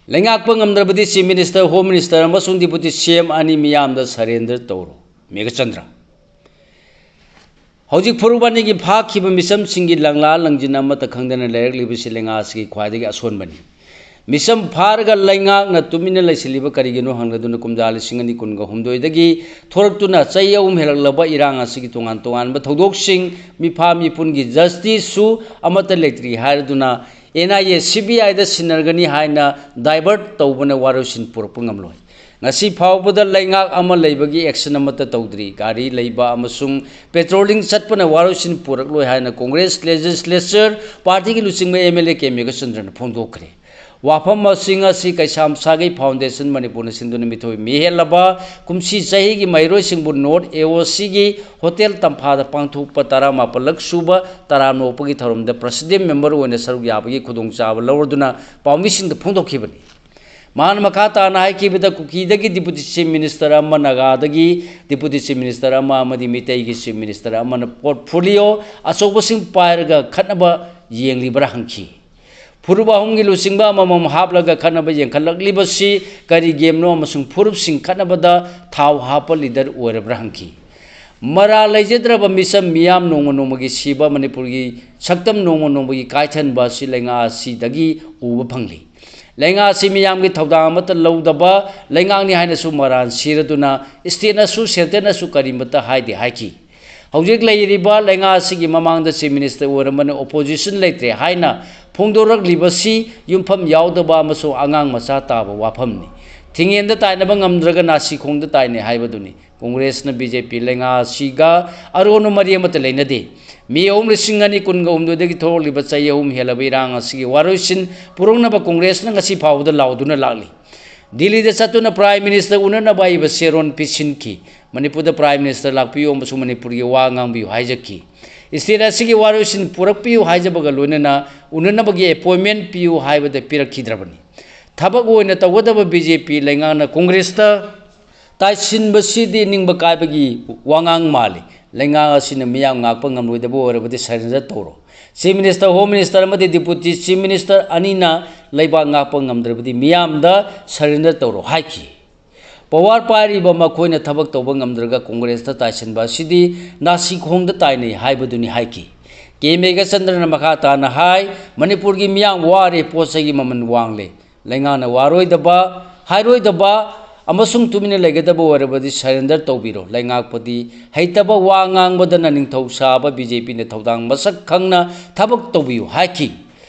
ꯂꯩꯉꯥꯛꯄ ꯉꯝꯗ꯭ꯔꯕꯗꯤ Chief Minister, Home Minister ꯑꯃꯁꯨꯡ Deputy C M ꯑꯅꯤ ꯃꯤꯌꯥꯝꯗ surrender ꯇꯧꯔꯣ꯫ ꯃꯦꯘꯆꯟꯗ꯭ꯔ꯫ ꯍꯧꯖꯤꯛ ꯐꯨꯔꯨꯞ ꯑꯅꯤꯒꯤ ꯐꯥꯈꯤꯕ ꯃꯤꯆꯝꯁꯤꯡꯒꯤ ꯂꯪꯂꯥ ꯂꯪꯖꯤꯟ ꯑꯃꯠꯇ ꯈꯪꯗꯅ ꯂꯩꯔꯛꯂꯤꯕꯁꯤ ꯂꯩꯉꯥꯛ ꯑꯁꯤꯒꯤ ꯈ꯭ꯋꯥꯏꯗꯒꯤ ꯑꯁꯣꯟꯕꯅꯤ꯫ ꯃꯤꯆꯝ ꯐꯥꯔꯒ ꯂꯩꯉꯥꯛꯅ ꯇꯨꯃꯤꯟꯅ ꯂꯩꯁꯤꯜꯂꯤꯕ ꯀꯔꯤꯒꯤꯅꯣ ꯍꯪꯂꯗꯨꯅ ꯀꯨꯝꯖꯥ ꯂꯤꯁꯤꯡ ꯑꯅꯤ ꯀꯨꯟꯒ ꯍꯨꯝꯗꯣꯏꯗꯒꯤ ꯊꯣꯔꯛꯇꯨꯅ ꯆꯍꯤ ꯑꯍꯨꯝ ꯍꯦꯜꯂꯛꯂꯕ ꯏꯔꯥꯡ ꯑꯁꯤꯒꯤ ꯇꯣꯉꯥꯟ ꯇꯣꯉꯥꯟꯕ ꯊꯧꯗꯣꯛꯁꯤꯡ, ꯃꯤꯐꯥ ꯃꯤꯄꯨꯟꯒꯤ justice ꯁꯨ ꯑꯃꯠꯇ ꯂꯩꯇ꯭ꯔꯤ ꯍꯥꯏꯔꯗꯨꯅ N I A, C B I ꯗ ꯁꯤꯟꯅꯔꯒꯅꯤ ꯍꯥꯏꯅ divert ꯇꯧꯕꯅ ꯋꯥꯔꯣꯏꯁꯤꯟ ꯄꯨꯔꯛꯄ ꯉꯝꯂꯣꯏ꯫ ꯉꯁꯤ ꯐꯥꯎꯕꯗ ꯂꯩꯉꯥꯛ ꯑꯃ ꯂꯩꯕꯒꯤ action ꯑꯃꯠꯇ ꯇꯧꯗ꯭ꯔꯤ꯫ ꯒꯥꯔꯤ ꯂꯩꯕ ꯑꯃꯁꯨꯡ patrolling ꯆꯠꯄꯅ ꯋꯥꯔꯣꯏꯁꯤꯟ ꯄꯨꯔꯛꯂꯣꯏ ꯍꯥꯏꯅ Congress Legislature Party ꯒꯤ ꯂꯨꯆꯤꯡꯕ M L A ꯀꯦ ꯃꯦꯘꯆꯟꯗ꯭ꯔꯅ ꯐꯣꯡꯗꯣꯛꯈ꯭ꯔꯦ꯫ ꯋꯥꯐꯝꯁꯤꯡ ꯑꯁꯤ ꯀꯩꯁꯥꯝꯁꯥꯒꯩ Foundation ꯃꯅꯤꯄꯨꯔꯅ ꯁꯤꯟꯗꯨꯅ ꯃꯤꯊꯣꯏ ꯃꯤꯍꯦꯜꯂꯕ ꯀꯨꯝꯁꯤ ꯆꯍꯤꯒꯤ ꯃꯍꯩꯔꯣꯏꯁꯤꯡꯕꯨ North A O C ꯒꯤ Hotel ꯇꯝꯐꯥꯗ ꯄꯥꯡꯊꯣꯛꯄ ꯇꯔꯥꯃꯥꯄꯜꯂꯛ ꯁꯨꯕ ꯇꯔꯥꯝꯅ ꯑꯣꯛꯄꯒꯤ ꯊꯧꯔꯝꯗ President Member ꯑꯣꯏꯅ ꯁꯔꯨꯛ ꯌꯥꯕꯒꯤ ꯈꯨꯗꯣꯡꯆꯥꯕ ꯂꯧꯔꯗꯨꯅ ꯄꯥꯎꯃꯤꯁꯤꯡꯗ ꯐꯣꯡꯗꯣꯛꯈꯤꯕꯅꯤ꯫ ꯃꯍꯥꯛꯅ ꯃꯈꯥ ꯇꯥꯅ ꯍꯥꯏꯈꯤꯕꯗ, ꯀꯨꯀꯤꯗꯒꯤ Deputy Chief Minister ꯑꯃ, ꯅꯥꯒꯥꯗꯒꯤ Deputy Chief Minister ꯑꯃ ꯑꯃꯗꯤ ꯃꯤꯇꯩꯒꯤ Chief Minister ꯑꯃꯅ portfolio ꯑꯆꯧꯕꯁꯤꯡ ꯄꯥꯏꯔꯒ ꯈꯠꯅꯕ ꯌꯦꯡꯂꯤꯕ꯭ꯔꯥ ꯍꯪꯈꯤ꯫ ꯐꯨꯔꯨꯞ ꯑꯍꯨꯝꯒꯤ ꯂꯨꯆꯤꯡꯕ ꯑꯃꯃꯝ ꯍꯥꯞꯂꯒ ꯈꯠꯅꯕ ꯌꯦꯡꯈꯠꯂꯛꯂꯤꯕꯁꯤ ꯀꯔꯤ game ꯅꯣ ꯑꯃꯁꯨꯡ ꯐꯨꯔꯨꯞꯁꯤꯡ ꯈꯠꯅꯕꯗ ꯊꯥꯎ ꯍꯥꯞꯄ leader ꯑꯣꯏꯔꯕ꯭ꯔꯥ ꯍꯪꯈꯤ꯫ ꯃꯔꯥꯜ ꯂꯩꯖꯗ꯭ꯔꯕ ꯃꯤꯆꯝ ꯃꯤꯌꯥꯝ ꯅꯣꯡꯃ ꯅꯣꯡꯃꯒꯤ ꯁꯤꯕ ꯃꯅꯤꯄꯨꯔꯒꯤ ꯁꯛꯇꯝ ꯅꯣꯡꯃ ꯅꯣꯡꯃꯒꯤ ꯀꯥꯏꯊꯟꯕ ꯑꯁꯤ ꯂꯩꯉꯥꯛ ꯑꯁꯤꯗꯒꯤ ꯎꯕ ꯐꯪꯂꯤ꯫ ꯂꯩꯉꯥꯛ ꯑꯁꯤ ꯃꯤꯌꯥꯝꯒꯤ ꯊꯧꯗꯥꯡ ꯑꯃꯠꯇ ꯂꯧꯗꯕ ꯂꯩꯉꯥꯛꯅꯤ ꯍꯥꯏꯅꯁꯨ ꯃꯔꯥꯜ ꯁꯤꯔꯗꯨꯅ state ꯅꯁꯨ centre ꯅꯁꯨ ꯀꯔꯤꯃꯠꯇ ꯍꯥꯏꯗꯦ ꯍꯥꯏꯈꯤ꯫ ꯍꯧꯖꯤꯛ ꯂꯩꯔꯤꯕ ꯂꯩꯉꯥꯛ ꯑꯁꯤꯒꯤ ꯃꯃꯥꯡꯗ Chief Minister ꯑꯣꯏꯔꯝꯕꯅ opposition ꯂꯩꯇ꯭ꯔꯦ ꯍꯥꯏꯅ ꯐꯣꯡꯗꯣꯔꯛꯂꯤꯕꯁꯤ ꯌꯨꯝꯐꯝ ꯌꯥꯎꯗꯕ ꯑꯃꯁꯨꯡ ꯑꯉꯥꯡ ꯃꯆꯥ ꯇꯥꯕ ꯋꯥꯐꯝꯅꯤ꯫ ꯊꯤꯡꯉꯦꯟꯗ ꯇꯥꯏꯅꯕ ꯉꯝꯗ꯭ꯔꯒ ꯅꯥꯁꯤ ꯈꯣꯡꯗ ꯇꯥꯏꯅꯩ ꯍꯥꯏꯕꯗꯨꯅꯤ꯫ Congress ꯅ B J P ꯂꯩꯉꯥꯛ ꯑꯁꯤꯒ ꯑꯔꯣꯟꯕ ꯃꯔꯤ ꯑꯃꯠꯇ ꯂꯩꯅꯗꯦ꯫ May ꯑꯍꯨꯝ, ꯂꯤꯁꯤꯡ ꯑꯅꯤ ꯀꯨꯟꯒ ꯍꯨꯝꯗꯣꯏꯗꯒꯤ ꯊꯣꯛꯂꯛꯂꯤꯕ ꯆꯍꯤ ꯑꯍꯨꯝ ꯍꯦꯜꯂꯕ ꯏꯔꯥꯡ ꯑꯁꯤꯒꯤ ꯋꯥꯔꯣꯏꯁꯤꯟ ꯄꯨꯔꯛꯅꯕ Congress ꯅ ꯉꯁꯤ ꯐꯥꯎꯕꯗ ꯂꯥꯎꯗꯨꯅ ꯂꯥꯛꯂꯤ꯫ ꯗꯤꯜꯂꯤꯗ ꯆꯠꯇꯨꯅ Prime Minister ꯎꯅꯅꯕ ꯑꯏꯕ ꯆꯦꯔꯣꯟ ꯄꯤꯁꯤꯟꯈꯤ꯫ ꯃꯅꯤꯄꯨꯔꯗ Prime Minister ꯂꯥꯛꯄꯤꯌꯨ ꯑꯃꯁꯨꯡ ꯃꯅꯤꯄꯨꯔꯒꯤ ꯋꯥ ꯉꯥꯡꯕꯤꯌꯨ ꯍꯥꯏꯖꯈꯤ꯫ State ꯑꯁꯤꯒꯤ ꯋꯥꯔꯣꯏꯁꯤꯟ ꯄꯨꯔꯛꯄꯤꯌꯨ ꯍꯥꯏꯖꯕꯒ ꯂꯣꯏꯅꯅ ꯎꯅꯅꯕꯒꯤ appointment ꯄꯤꯌꯨ ꯍꯥꯏꯕꯗ ꯄꯤꯔꯛꯈꯤꯗ꯭ꯔꯕꯅꯤ꯫ ꯊꯕꯛ ꯑꯣꯏꯅ ꯇꯧꯒꯗꯕ BJP ꯂꯩꯉꯥꯛꯅ Congressꯇ ꯇꯥꯏꯁꯤꯟꯕꯁꯤꯗꯤ ꯅꯤꯡꯕ ꯀꯥꯏꯕꯒꯤ ꯋꯥꯉꯥꯡ ꯃꯥꯜꯂꯤ꯫ ꯂꯩꯉꯥꯛ ꯑꯁꯤꯅ ꯃꯤꯌꯥꯝ ꯉꯥꯛꯄ ꯉꯝꯂꯣꯏꯗꯕ ꯑꯣꯏꯔꯕꯗꯤ surrender ꯇꯧꯔꯣ꯫ Chief Minister, Home Minister ꯑꯃꯗꯤ Deputy Chief Minister ꯑꯅꯤꯅ ꯂꯩꯕꯥꯛ ꯉꯥꯛꯄ ꯉꯝꯗ꯭ꯔꯕꯗꯤ ꯃꯤꯌꯥꯝꯗ surrender ꯇꯧꯔꯣ ꯍꯥꯏꯈꯤ꯫ Power ꯄꯥꯏꯔꯤꯕ ꯃꯈꯣꯏꯅ ꯊꯕꯛ ꯇꯧꯕ ꯉꯝꯗ꯭ꯔꯒ Congressꯇ ꯇꯥꯏꯁꯤꯟꯕ ꯑꯁꯤꯗꯤ ꯅꯥꯁꯤ ꯈꯣꯡꯗ ꯇꯥꯏꯅꯩ ꯍꯥꯏꯕꯗꯨꯅꯤ ꯍꯥꯏꯈꯤ꯫ ꯀꯦ ꯃꯦꯘꯆꯟꯗ꯭ꯔꯅ ꯃꯈꯥ ꯇꯥꯅ ꯍꯥꯏ, ꯃꯅꯤꯄꯨꯔꯒꯤ ꯃꯤꯌꯥꯝ ꯋꯥꯔꯦ, ꯄꯣꯠ ꯆꯩꯒꯤ ꯃꯃꯜ ꯋꯥꯡꯂꯦ꯫ ꯂꯩꯉꯥꯛꯅ ꯋꯥꯔꯣꯏꯗꯕ, ꯍꯥꯏꯔꯣꯏꯗꯕ ꯑꯃꯁꯨꯡ ꯇꯨꯃꯤꯟꯅ ꯂꯩꯒꯗꯕ ꯑꯣꯏꯔꯕꯗꯤ surrender ꯇꯧꯕꯤꯔꯣ꯫ ꯂꯩꯉꯥꯛꯄꯗꯤ ꯍꯩꯇꯕ ꯋꯥ ꯉꯥꯡꯕꯗꯅ ꯅꯤꯡꯊꯧ ꯁꯥꯕ BJPꯅ ꯊꯧꯗꯥꯡ ꯃꯁꯛ ꯈꯪꯅ ꯊꯕꯛ ꯇꯧꯕꯤꯌꯨ ꯍꯥꯏꯈꯤ꯫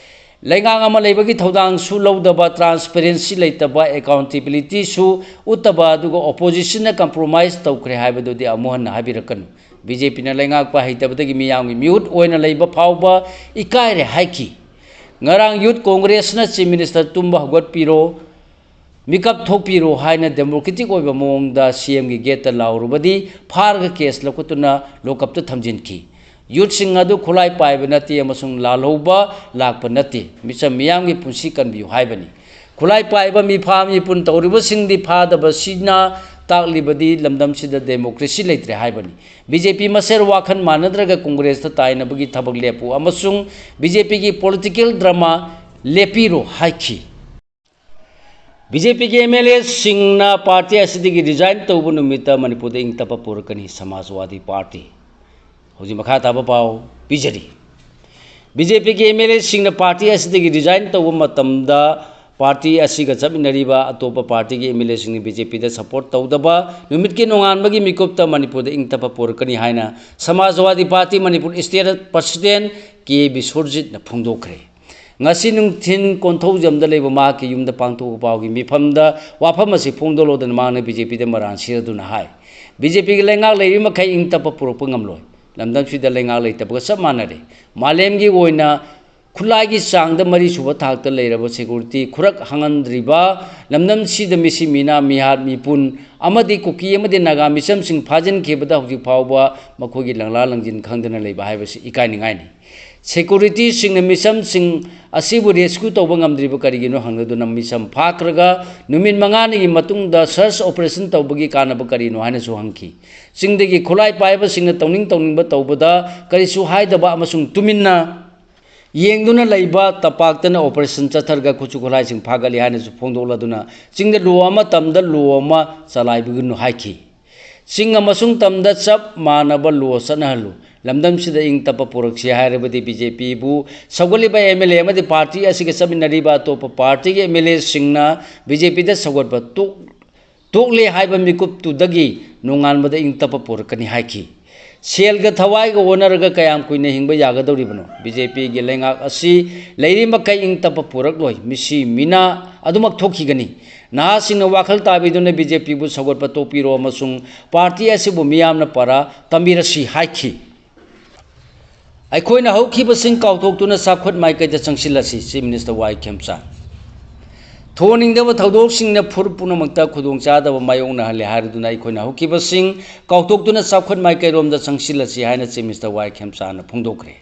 ꯂꯩꯉꯥꯛ ꯑꯃ ꯂꯩꯕꯒꯤ ꯊꯧꯗꯥꯡꯁꯨ ꯂꯧꯗꯕ, transparency ꯂꯩꯇꯕ, accountabilityꯁꯨ ꯎꯠꯇꯕ, ꯑꯗꯨꯒ oppositionꯅ compromise ꯇꯧꯈ꯭ꯔꯦ ꯍꯥꯏꯕꯗꯨꯗꯤ ꯑꯃꯨꯛ ꯍꯟꯅ ꯍꯥꯏꯕꯤꯔꯛꯀꯅꯨ꯫ BJPꯅ ꯂꯩꯉꯥꯛꯄ ꯍꯩꯇꯕꯗꯒꯤ ꯃꯤꯌꯥꯝꯒꯤ ꯃꯤꯍꯨꯠ ꯑꯣꯏꯅ ꯂꯩꯕ ꯐꯥꯎꯕ ꯏꯀꯥꯏꯔꯦ ꯍꯥꯏꯈꯤ꯫ ꯉꯔꯥꯡ Youth Congressꯅ Chief Minister ꯇꯨꯝꯕ ꯍꯧꯒꯠꯄꯤꯔꯣ, ꯃꯤꯀꯞ ꯊꯣꯛꯄꯤꯔꯣ ꯍꯥꯏꯅ democratic ꯑꯣꯏꯕ ꯃꯑꯣꯡꯗ CMꯒꯤ gateꯇ ꯂꯥꯎꯔꯨꯕꯗꯤ ꯐꯥꯔꯒ case ꯂꯧꯈꯠꯇꯨꯅ lockupꯇ ꯊꯝꯖꯤꯟꯈꯤ꯫ Youthꯁꯤꯡ ꯑꯗꯨ ꯈꯨꯠꯂꯥꯏ ꯄꯥꯏꯕ ꯅꯠꯇꯦ ꯑꯃꯁꯨꯡ ꯂꯥꯜꯍꯧꯕ ꯂꯥꯛꯄ ꯅꯠꯇꯦ꯫ ꯃꯤꯆꯝ ꯃꯤꯌꯥꯝꯒꯤ ꯄꯨꯟꯁꯤ ꯀꯟꯕꯤꯌꯨ ꯍꯥꯏꯕꯅꯤ꯫ ꯈꯨꯠꯂꯥꯏ ꯄꯥꯏꯕ ꯃꯤꯐꯥ ꯃꯤꯄꯨꯟ ꯇꯧꯔꯤꯕꯁꯤꯡꯗꯤ ꯐꯥꯗꯕꯁꯤꯅ ꯇꯥꯛꯂꯤꯕꯗꯤ ꯂꯝꯗꯝꯁꯤꯗ democracy ꯂꯩꯇ꯭ꯔꯦ ꯍꯥꯏꯕꯅꯤ꯫ BJP ꯃꯁꯦꯜ ꯋꯥꯈꯜ ꯃꯥꯟꯅꯗ꯭ꯔꯒ Congressꯇ ꯇꯥꯏꯅꯕꯒꯤ ꯊꯕꯛ ꯂꯦꯞꯄꯨ ꯑꯃꯁꯨꯡ BJPꯒꯤ political drama ꯂꯦꯞꯄꯤꯔꯣ ꯍꯥꯏꯈꯤ꯫ BJPꯒꯤ MLAꯁꯤꯡꯅ party ꯑꯁꯤꯗꯒꯤ resign ꯇꯧꯕ ꯅꯨꯃꯤꯠꯇ ꯃꯅꯤꯄꯨꯔꯗ ꯏꯪ ꯇꯞꯄ ꯄꯨꯔꯛꯀꯅꯤ, ꯁꯃꯥꯖꯋꯥꯗꯤ ꯄꯥꯔꯇꯤ꯫ ꯍꯧꯖꯤꯛ ꯃꯈꯥ ꯇꯥꯕ ꯄꯥꯎ ꯄꯤꯖꯔꯤ꯫ BJPꯒꯤ MLAꯁꯤꯡꯅ party ꯑꯁꯤꯗꯒꯤ resign ꯇꯧꯕ ꯃꯇꯝꯗ party ꯑꯁꯤꯒ ꯆꯠꯃꯤꯟꯅꯔꯤꯕ ꯑꯇꯣꯞꯄ partyꯒꯤ MLAꯁꯤꯡꯅ BJPꯗ support ꯇꯧꯗꯕ ꯅꯨꯃꯤꯠꯀꯤ ꯅꯣꯡꯉꯥꯟꯕꯒꯤ ꯃꯤꯀꯨꯞꯇ ꯃꯅꯤꯄꯨꯔꯗ ꯏꯪ ꯇꯞꯄ ꯄꯨꯔꯛꯀꯅꯤ ꯍꯥꯏꯅ ꯁꯃꯥꯖꯋꯥꯗꯤ ꯄꯥꯔꯇꯤ ꯃꯅꯤꯄꯨꯔ state president ꯀꯦ ꯕꯤꯁ꯭ꯋꯔꯖꯤꯠꯅ ꯐꯣꯡꯗꯣꯛꯈ꯭ꯔꯦ꯫ ꯉꯁꯤ ꯅꯨꯡꯊꯤꯟ ꯀꯣꯟꯊꯧꯖꯝꯗ ꯂꯩꯕ ꯃꯍꯥꯛꯀꯤ ꯌꯨꯝꯗ ꯄꯥꯡꯊꯣꯛꯄ ꯄꯥꯎꯒꯤ ꯃꯤꯐꯝꯗ ꯋꯥꯐꯝ ꯑꯁꯤ ꯐꯣꯡꯗꯣꯛꯂꯗꯨꯅ ꯃꯍꯥꯛꯅ BJPꯗ ꯃꯔꯥꯟ ꯁꯤꯔꯗꯨꯅ ꯍꯥꯏ, BJPꯒꯤ ꯂꯩꯉꯥꯛ ꯂꯩꯔꯤ ꯃꯈꯩ ꯏꯪ ꯇꯞꯄ ꯄꯨꯔꯛꯄ ꯉꯝꯂꯣꯏ꯫ ꯂꯝꯗꯝꯁꯤꯗ ꯂꯩꯉꯥꯛ ꯂꯩꯇꯕꯒ ꯆꯞ ꯃꯥꯟꯅꯔꯦ꯫ ꯃꯥꯂꯦꯝꯒꯤ ꯑꯣꯏꯅ ꯈꯨꯠꯂꯥꯏꯒꯤ ꯆꯥꯡꯗ ꯃꯔꯤꯁꯨꯕ ꯊꯥꯛꯇ ꯂꯩꯔꯕ ꯁꯦꯀ꯭ꯌꯨꯔꯤꯇꯤ ꯈꯨꯔꯛ ꯍꯥꯡꯍꯟꯗ꯭ꯔꯤꯕ ꯂꯝꯗꯝꯁꯤꯗ ꯃꯤꯁꯤ ꯃꯤꯅꯥ, ꯃꯤꯍꯥꯠ, ꯃꯤꯄꯨꯟ ꯑꯃꯗꯤ ꯀꯨꯀꯤ ꯑꯃꯗꯤ ꯅꯥꯒꯥ ꯃꯤꯆꯝꯁꯤꯡ ꯐꯥꯖꯤꯟꯈꯤꯕꯗ ꯍꯧꯖꯤꯛ ꯐꯥꯎꯕ ꯃꯈꯣꯏꯒꯤ ꯂꯪꯂꯥ ꯂꯪꯖꯤꯟ ꯈꯪꯗꯅ ꯂꯩꯕ ꯍꯥꯏꯕꯁꯤ ꯏꯀꯥꯏꯅꯤꯡꯉꯥꯏꯅꯤ꯫ ꯁꯦꯀ꯭ꯌꯨꯔꯤꯇꯤꯁꯤꯡꯅ ꯃꯤꯆꯝꯁꯤꯡ ꯑꯁꯤꯕꯨ ꯔꯦꯁꯀ꯭ꯌꯨ ꯇꯧꯕ ꯉꯝꯗ꯭ꯔꯤꯕ ꯀꯔꯤꯒꯤꯅꯣ ꯍꯪꯂꯗꯨꯅ ꯃꯤꯆꯝ ꯐꯥꯈ꯭ꯔꯒ ꯅꯨꯃꯤꯠ ꯃꯉꯥꯅꯤꯒꯤ ꯃꯇꯨꯡꯗ ꯁꯔꯆ ꯑꯣꯄꯔꯦꯁꯟ ꯇꯧꯕꯒꯤ ꯀꯥꯟꯅꯕ ꯀꯔꯤꯅꯣ ꯍꯥꯏꯅꯁꯨ ꯍꯪꯈꯤ꯫ ꯆꯤꯡꯗꯒꯤ ꯈꯨꯠꯂꯥꯏ ꯄꯥꯏꯕꯁꯤꯡꯅ ꯇꯧꯅꯤꯡ ꯇꯧꯅꯤꯡꯕ ꯇꯧꯕꯗ ꯀꯔꯤꯁꯨ ꯍꯥꯏꯗꯕ ꯑꯃꯁꯨꯡ ꯇꯨꯃꯤꯟꯅ ꯌꯦꯡꯗꯨꯅ ꯂꯩꯕ ꯇꯝꯄꯥꯛꯇꯅ ꯑꯣꯄꯔꯦꯁꯟ ꯆꯠꯊꯔꯒ ꯈꯨꯠꯁꯨ ꯈꯨꯠꯂꯥꯏꯁꯤꯡ ꯐꯥꯒꯠꯂꯤ ꯍꯥꯏꯅꯁꯨ ꯐꯣꯡꯗꯣꯛꯂꯗꯨꯅ ꯆꯤꯡꯗ ꯂꯨ ꯑꯃ ꯇꯝꯗ ꯂꯨ ꯑꯃ ꯆꯂꯥꯏꯕꯤꯒꯅꯨ ꯍꯥꯏꯈꯤ꯫ ꯆꯤꯡ ꯑꯃꯁꯨꯡ ꯇꯝꯗ ꯆꯞ ꯃꯥꯟꯅꯕ ꯂꯣ ꯆꯠꯅꯍꯜꯂꯨ꯫ ꯂꯝꯗꯝꯁꯤꯗ ꯏꯪ ꯇꯞꯄ ꯄꯨꯔꯛꯁꯤ ꯍꯥꯏꯔꯕꯗꯤ ꯕꯤ ꯖꯦ ꯄꯤꯕꯨ ꯁꯧꯒꯠꯂꯤꯕ ꯑꯦꯝ ꯑꯦꯜ ꯑꯦ ꯑꯃꯗꯤ ꯄꯥꯔꯇꯤ ꯑꯁꯤꯒ ꯆꯠꯃꯤꯟꯅꯔꯤꯕ ꯑꯇꯣꯞꯄ ꯄꯥꯔꯇꯤꯒꯤ ꯑꯦꯝ ꯑꯦꯜ ꯑꯦꯁꯤꯡꯅ ꯕꯤ ꯖꯦ ꯄꯤꯗ ꯁꯧꯒꯠꯄ ꯇꯣꯛ-, ꯇꯣꯛꯂꯦ ꯍꯥꯏꯕ ꯃꯤꯀꯨꯞꯇꯨꯗꯒꯤ ꯅꯣꯡꯉꯥꯟꯕꯗ ꯏꯪ ꯇꯞꯄ ꯄꯨꯔꯛꯀꯅꯤ ꯍꯥꯏꯈꯤ꯫ ꯁꯦꯜꯒ ꯊꯋꯥꯏꯒ ꯑꯣꯟꯅꯔꯒ ꯀꯌꯥꯝ ꯀꯨꯏꯅ ꯍꯤꯡꯕ ꯌꯥꯒꯗꯧꯔꯤꯕꯅꯣ? ꯕꯤ ꯖꯦ ꯄꯤꯒꯤ ꯂꯩꯉꯥꯛ ꯑꯁꯤ ꯂꯩꯔꯤ ꯃꯈꯩ ꯏꯪ ꯇꯞꯄ ꯄꯨꯔꯛꯂꯣꯏ꯫ ꯃꯤꯁꯤ ꯃꯤꯅꯥ ꯑꯗꯨꯃꯛ ꯊꯣꯛꯈꯤꯒꯅꯤ꯫ ꯅꯍꯥꯁꯤꯡꯅ ꯋꯥꯈꯜ ꯇꯥꯕꯤꯗꯨꯅ ꯕꯤ ꯖꯦ ꯄꯤꯕꯨ ꯁꯧꯒꯠꯄ ꯇꯣꯛꯄꯤꯔꯣ ꯑꯃꯁꯨꯡ ꯄꯥꯔꯇꯤ ꯑꯁꯤꯕꯨ ꯃꯤꯌꯥꯝꯅ ꯄꯔꯥ ꯇꯝꯕꯤꯔꯁꯤ ꯍꯥꯏꯈꯤ꯫ ꯑꯩꯈꯣꯏꯅ ꯍꯧꯈꯤꯕꯁꯤꯡ ꯀꯥꯎꯊꯣꯛꯇꯨꯅ ꯆꯥꯎꯈꯠ ꯃꯥꯏꯀꯩꯗ ꯆꯪꯁꯤꯜꯂꯁꯤ, ꯆꯤꯐ ꯃꯤꯅꯤꯁꯇꯔ ꯋꯥꯏ ꯈꯦꯝꯆꯥꯟ꯫ ꯊꯣꯛꯍꯟꯅꯤꯡꯗꯕ ꯊꯧꯗꯣꯛꯁꯤꯡꯅ ꯐꯨꯔꯨꯞ ꯄꯨꯝꯅꯃꯛꯇ ꯈꯨꯗꯣꯡꯆꯥꯗꯕ ꯃꯥꯌꯣꯛꯅꯍꯜꯂꯦ ꯍꯥꯏꯔꯗꯨꯅ ꯑꯩꯈꯣꯏꯅ ꯍꯧꯈꯤꯕꯁꯤꯡ ꯀꯥꯎꯊꯣꯛꯇꯨꯅ ꯆꯥꯎꯈꯠ ꯃꯥꯏꯀꯩꯔꯣꯝꯗ ꯆꯪꯁꯤꯜꯂꯁꯤ ꯍꯥꯏꯅ ꯆꯤꯐ ꯃꯤꯅꯤꯁꯇꯔ ꯋꯥꯏ ꯈꯦꯝꯆꯥꯟꯅ ꯐꯣꯡꯗꯣꯛꯈ꯭ꯔꯦ꯫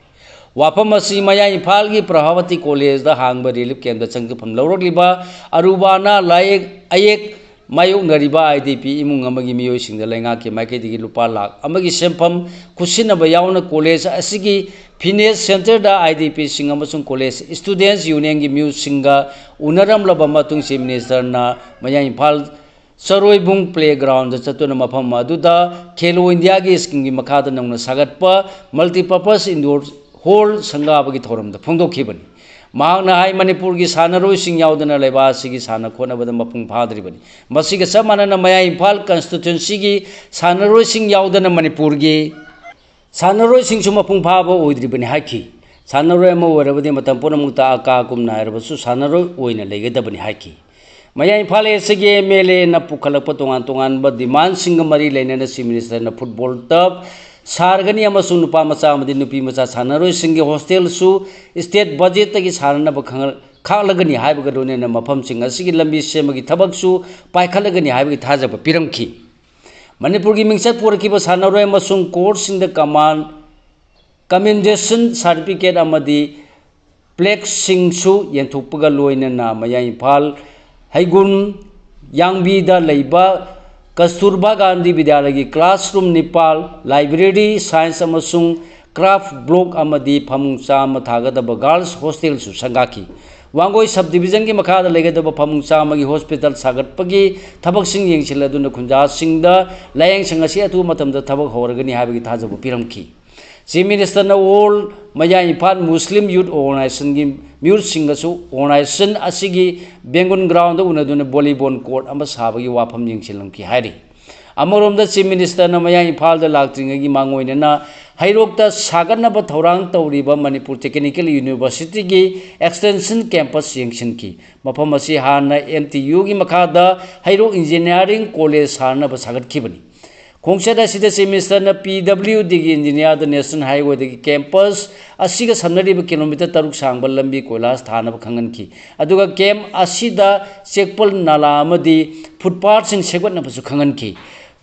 ꯋꯥꯐꯝ ꯑꯁꯤ ꯃꯌꯥꯏ ꯏꯝꯐꯥꯜꯒꯤ ꯄ꯭ꯔꯚꯥꯕꯇꯤ ꯀꯣꯂꯦꯖꯗ ꯍꯥꯡꯕ ꯔꯤꯂꯤꯐ ꯀꯦꯝꯞꯇ ꯆꯪꯖꯐꯝ ꯂꯧꯔꯛꯂꯤꯕ ꯑꯔꯨꯕꯥꯅ ꯂꯥꯌꯦꯛ ꯑꯌꯦꯛ ꯃꯥꯌꯣꯛꯅꯔꯤꯕ ꯑꯥꯏ ꯗꯤ ꯄꯤ ꯏꯃꯨꯡ ꯑꯃꯒꯤ ꯃꯤꯑꯣꯏꯁꯤꯡꯗ ꯂꯩꯉꯥꯛꯀꯤ ꯃꯥꯏꯀꯩꯗꯒꯤ ꯂꯨꯄꯥ ꯂꯥꯈ ꯑꯃꯒꯤ ꯁꯦꯟꯐꯝ ꯈꯨꯠꯁꯤꯟꯅꯕ ꯌꯥꯎꯅ ꯀꯣꯂꯦꯖ ꯑꯁꯤꯒꯤ ꯐꯤꯠꯅꯦꯁ ꯁꯦꯟꯇꯔꯗ ꯑꯥꯏ ꯗꯤ ꯄꯤꯁꯤꯡ ꯑꯃꯁꯨꯡ ꯀꯣꯂꯦꯖ ꯁ꯭ꯇꯨꯗꯦꯟꯠꯁ ꯌꯨꯅꯤꯌꯟꯒꯤ ꯃꯤꯑꯣꯏꯁꯤꯡꯒ ꯎꯅꯔꯝꯂꯕ ꯃꯇꯨꯡ ꯆꯤꯐ ꯃꯤꯅꯤꯁꯇꯔꯅ ꯃꯌꯥꯏ ꯏꯝꯐꯥꯜ ꯆꯔꯣꯏꯕꯨꯡ ꯄ꯭ꯂꯦ ꯒ꯭ꯔꯥꯎꯟꯗ ꯆꯠꯇꯨꯅ ꯃꯐꯝ ꯑꯗꯨꯗ ꯈꯦꯂꯣ ꯏꯟꯗꯤꯌꯥꯒꯤ ꯁ꯭ꯀꯤꯝꯒꯤ ꯃꯈꯥꯗ ꯅꯧꯅ ꯁꯥꯒꯠꯄ ꯃꯜꯇꯤꯄꯔꯄꯁ ꯏꯟꯗꯣꯔ ꯍꯣꯜ ꯁꯪꯒꯥꯕꯒꯤ ꯊꯧꯔꯝꯗ ꯐꯣꯡꯗꯣꯛꯈꯤꯕꯅꯤ꯫ ꯃꯍꯥꯛꯅ ꯍꯥꯏ, ꯃꯅꯤꯄꯨꯔꯒꯤ ꯁꯥꯟꯅꯔꯣꯏꯁꯤꯡ ꯌꯥꯎꯗꯅ ꯂꯩꯕꯥꯛ ꯑꯁꯤꯒꯤ ꯁꯥꯟꯅ ꯈꯣꯠꯅꯕꯗ ꯃꯄꯨꯡ ꯐꯥꯗ꯭ꯔꯤꯕꯅꯤ꯫ ꯃꯁꯤꯒ ꯆꯞ ꯃꯥꯟꯅꯅ ꯃꯌꯥꯏ ꯏꯝꯐꯥꯜ ꯀꯟꯁꯇꯤꯇ꯭ꯋꯦꯟꯁꯤꯒꯤ ꯁꯥꯟꯅꯔꯣꯏꯁꯤꯡ ꯌꯥꯎꯗꯅ ꯃꯅꯤꯄꯨꯔꯒꯤ ꯁꯥꯟꯅꯔꯣꯏꯁꯤꯡꯁꯨ ꯃꯄꯨꯡ ꯐꯥꯕ ꯑꯣꯏꯗ꯭ꯔꯤꯕꯅꯤ ꯍꯥꯏꯈꯤ꯫ ꯁꯥꯟꯅꯔꯣꯏ ꯑꯃ ꯑꯣꯏꯔꯕꯗꯤ ꯃꯇꯝ ꯄꯨꯝꯅꯃꯛꯇ ꯑꯀꯥ ꯑꯀꯨꯝꯅ ꯍꯥꯏꯔꯕꯁꯨ ꯁꯥꯟꯅꯔꯣꯏ ꯑꯣꯏꯅ ꯂꯩꯒꯗꯕꯅꯤ ꯍꯥꯏꯈꯤ꯫ ꯃꯌꯥꯏ ꯏꯝꯐꯥꯜ ꯏꯁꯀꯤ ꯑꯦꯝ ꯑꯦꯜ ꯑꯦꯅ ꯄꯨꯈꯠꯂꯛꯄ ꯇꯣꯉꯥꯟ ꯇꯣꯉꯥꯟꯕ ꯗꯤꯃꯥꯟꯁꯤꯡꯒ ꯃꯔꯤ ꯂꯩꯅꯅ ꯆꯤꯐ ꯃꯤꯅꯤꯁꯇꯔꯅ ꯐꯨꯠꯕꯣꯜ ꯇꯔꯐ ꯁꯥꯔꯒꯅꯤ ꯑꯃꯁꯨꯡ ꯅꯨꯄꯥ ꯃꯆꯥ ꯑꯃꯗꯤ ꯅꯨꯄꯤ ꯃꯆꯥ ꯁꯥꯟꯅꯔꯣꯏꯁꯤꯡꯒꯤ ꯍꯣꯁꯇꯦꯜꯁꯨ ꯁ꯭ꯇꯦꯠ ꯕꯖꯦꯠꯇꯒꯤ ꯁꯥꯟꯅꯅꯕ ꯈꯪꯍ-, ꯈꯥꯛꯂꯒꯅꯤ ꯍꯥꯏꯕꯒ ꯂꯣꯏꯅꯅ ꯃꯐꯝꯁꯤꯡ ꯑꯁꯤꯒꯤ ꯂꯝꯕꯤ ꯁꯦꯝꯕꯒꯤ ꯊꯕꯛꯁꯨ ꯄꯥꯏꯈꯠꯂꯒꯅꯤ ꯍꯥꯏꯕꯒꯤ ꯊꯥꯖꯕ ꯄꯤꯔꯝꯈꯤ꯫ ꯃꯅꯤꯄꯨꯔꯒꯤ ꯃꯤꯡꯆꯠ ꯄꯨꯔꯛꯈꯤꯕ ꯁꯥꯟꯅꯔꯣꯏ ꯑꯃꯁꯨꯡ ꯀꯣꯔꯁꯁꯤꯡꯗ ꯀꯃꯥꯟ-, ꯀꯃꯦꯟꯗꯦꯁꯟ ꯁꯥꯔꯇꯤꯐꯤꯀꯦꯠ ꯑꯃꯗꯤ ꯄ꯭ꯂꯦꯛꯁꯤꯡꯁꯨ ꯌꯦꯟꯊꯣꯛꯄꯒ ꯂꯣꯏꯅꯅ ꯃꯌꯥꯏ ꯏꯝꯐꯥꯜ ꯍꯩꯒꯨꯟ ꯌꯥꯡꯕꯤꯗ ꯂꯩꯕ ꯀꯁꯇꯨꯔꯕꯥ ꯒꯥꯟꯙꯤ ꯕꯤꯗ꯭ꯌꯥꯂꯌꯒꯤ ꯀ꯭ꯂꯥꯁꯔꯨꯝ ꯅꯤꯄꯥꯜ, ꯂꯥꯏꯕ꯭ꯔꯦꯔꯤ, ꯁꯥꯏꯟꯁ ꯑꯃꯁꯨꯡ ꯀ꯭ꯔꯥꯐ ꯕ꯭ꯂꯣꯛ ꯑꯃꯗꯤ ꯐꯃꯨꯡ ꯆꯥꯝꯃ ꯊꯥꯒꯗꯕ ꯒꯥꯔꯜꯁ ꯍꯣꯁꯇꯦꯜꯁꯨ ꯁꯪꯒꯥꯈꯤ꯫ ꯋꯥꯡꯒꯣꯏ ꯁꯕ ꯗꯤꯕꯤꯖꯟꯒꯤ ꯃꯈꯥꯗ ꯂꯩꯒꯗꯕ ꯐꯃꯨꯡ ꯆꯥꯝꯃꯒꯤ ꯍꯣꯁꯄꯤꯇꯥꯜ ꯁꯥꯒꯠꯄꯒꯤ ꯊꯕꯛꯁꯤꯡ ꯌꯦꯡꯁꯤꯜꯂꯗꯨꯅ ꯈꯨꯟꯖꯥꯁꯤꯡꯗ ꯂꯥꯌꯦꯡꯁꯪ ꯑꯁꯤ ꯑꯊꯨꯕ ꯃꯇꯝꯗ ꯊꯕꯛ ꯍꯧꯔꯒꯅꯤ ꯍꯥꯏꯕꯒꯤ ꯊꯥꯖꯕ ꯄꯤꯔꯝꯈꯤ꯫ ꯆꯤꯐ ꯃꯤꯅꯤꯁꯇꯔꯅ ꯑꯣꯜ ꯃꯌꯥꯏ ꯏꯝꯐꯥꯜ ꯃꯨꯁꯂꯤꯝ ꯌꯨꯠ ꯑꯣꯔꯒꯅꯥꯏꯖꯦꯁꯟꯒꯤ ꯃꯤꯍꯨꯠꯁꯤꯡꯒꯁꯨ ꯑꯣꯔꯒꯅꯥꯏꯖꯦꯁꯟ ꯑꯁꯤꯒꯤ ꯕꯦꯡꯒꯨꯟ ꯒ꯭ꯔꯥꯎꯟꯗ ꯎꯅꯗꯨꯅ ꯚꯣꯂꯤꯕꯣꯜ ꯀꯣꯔꯠ ꯑꯃ ꯁꯥꯕꯒꯤ ꯋꯥꯐꯝ ꯌꯦꯡꯁꯤꯜꯂꯝꯈꯤ ꯍꯥꯏꯔꯤ꯫ ꯑꯃꯔꯣꯝꯗ ꯆꯤꯐ ꯃꯤꯅꯤꯁꯇꯔꯅ ꯃꯌꯥꯏ ꯏꯝꯐꯥꯜꯗ ꯂꯥꯛꯇ꯭ꯔꯤꯉꯩꯒꯤ ꯃꯥꯡꯑꯣꯏꯅꯅ ꯍꯩꯔꯣꯛꯇ ꯁꯥꯒꯠꯅꯕ ꯊꯧꯔꯥꯡ ꯇꯧꯔꯤꯕ ꯃꯅꯤꯄꯨꯔ ꯇꯦꯛꯅꯤꯀꯦꯜ ꯌꯨꯅꯤꯚꯔꯁꯤꯇꯤꯒꯤ ꯑꯦꯛꯁꯇꯦꯟꯁꯟ ꯀꯦꯝꯄꯁ ꯌꯦꯡꯁꯤꯟꯈꯤ꯫ ꯃꯐꯝ ꯑꯁꯤ ꯍꯥꯟꯅ ꯑꯦꯝ ꯇꯤ ꯌꯨꯒꯤ ꯃꯈꯥꯗ ꯍꯩꯔꯣꯛ ꯏꯟꯖꯤꯅꯤꯌꯥꯔꯤꯡ ꯀꯣꯂꯦꯖ ꯁꯥꯅꯕ ꯁꯥꯒꯠꯈꯤꯕꯅꯤ꯫ ꯈꯣꯡꯆꯠ ꯑꯁꯤꯗ ꯆꯤꯐ ꯃꯤꯅꯤꯁꯇꯔꯅ ꯄꯤ ꯗꯕ꯭ꯂꯤꯌꯨ ꯗꯤꯒꯤ ꯏꯟꯖꯤꯅꯤꯌꯥꯔꯗ ꯅꯦꯁꯅꯦꯜ ꯍꯥꯏꯋꯦꯗꯒꯤ ꯀꯦꯝꯄꯁ ꯑꯁꯤꯒ ꯁꯝꯅꯔꯤꯕ ꯀꯤꯂꯣꯃꯤꯇꯔ ꯇꯔꯨꯛ ꯁꯥꯡꯕ ꯂꯝꯕꯤ ꯀꯣꯏꯂꯥꯁ ꯊꯥꯅꯕ ꯈꯪꯍꯟꯈꯤ꯫ ꯑꯗꯨꯒ ꯀꯦꯝꯞ ꯑꯁꯤꯗ ꯆꯦꯛꯄꯜ, ꯅꯥꯂꯥ ꯑꯃꯗꯤ ꯐꯨꯠꯄꯥꯠꯁꯤꯡ ꯁꯦꯝꯒꯠꯅꯕꯁꯨ ꯈꯪꯍꯟꯈꯤ꯫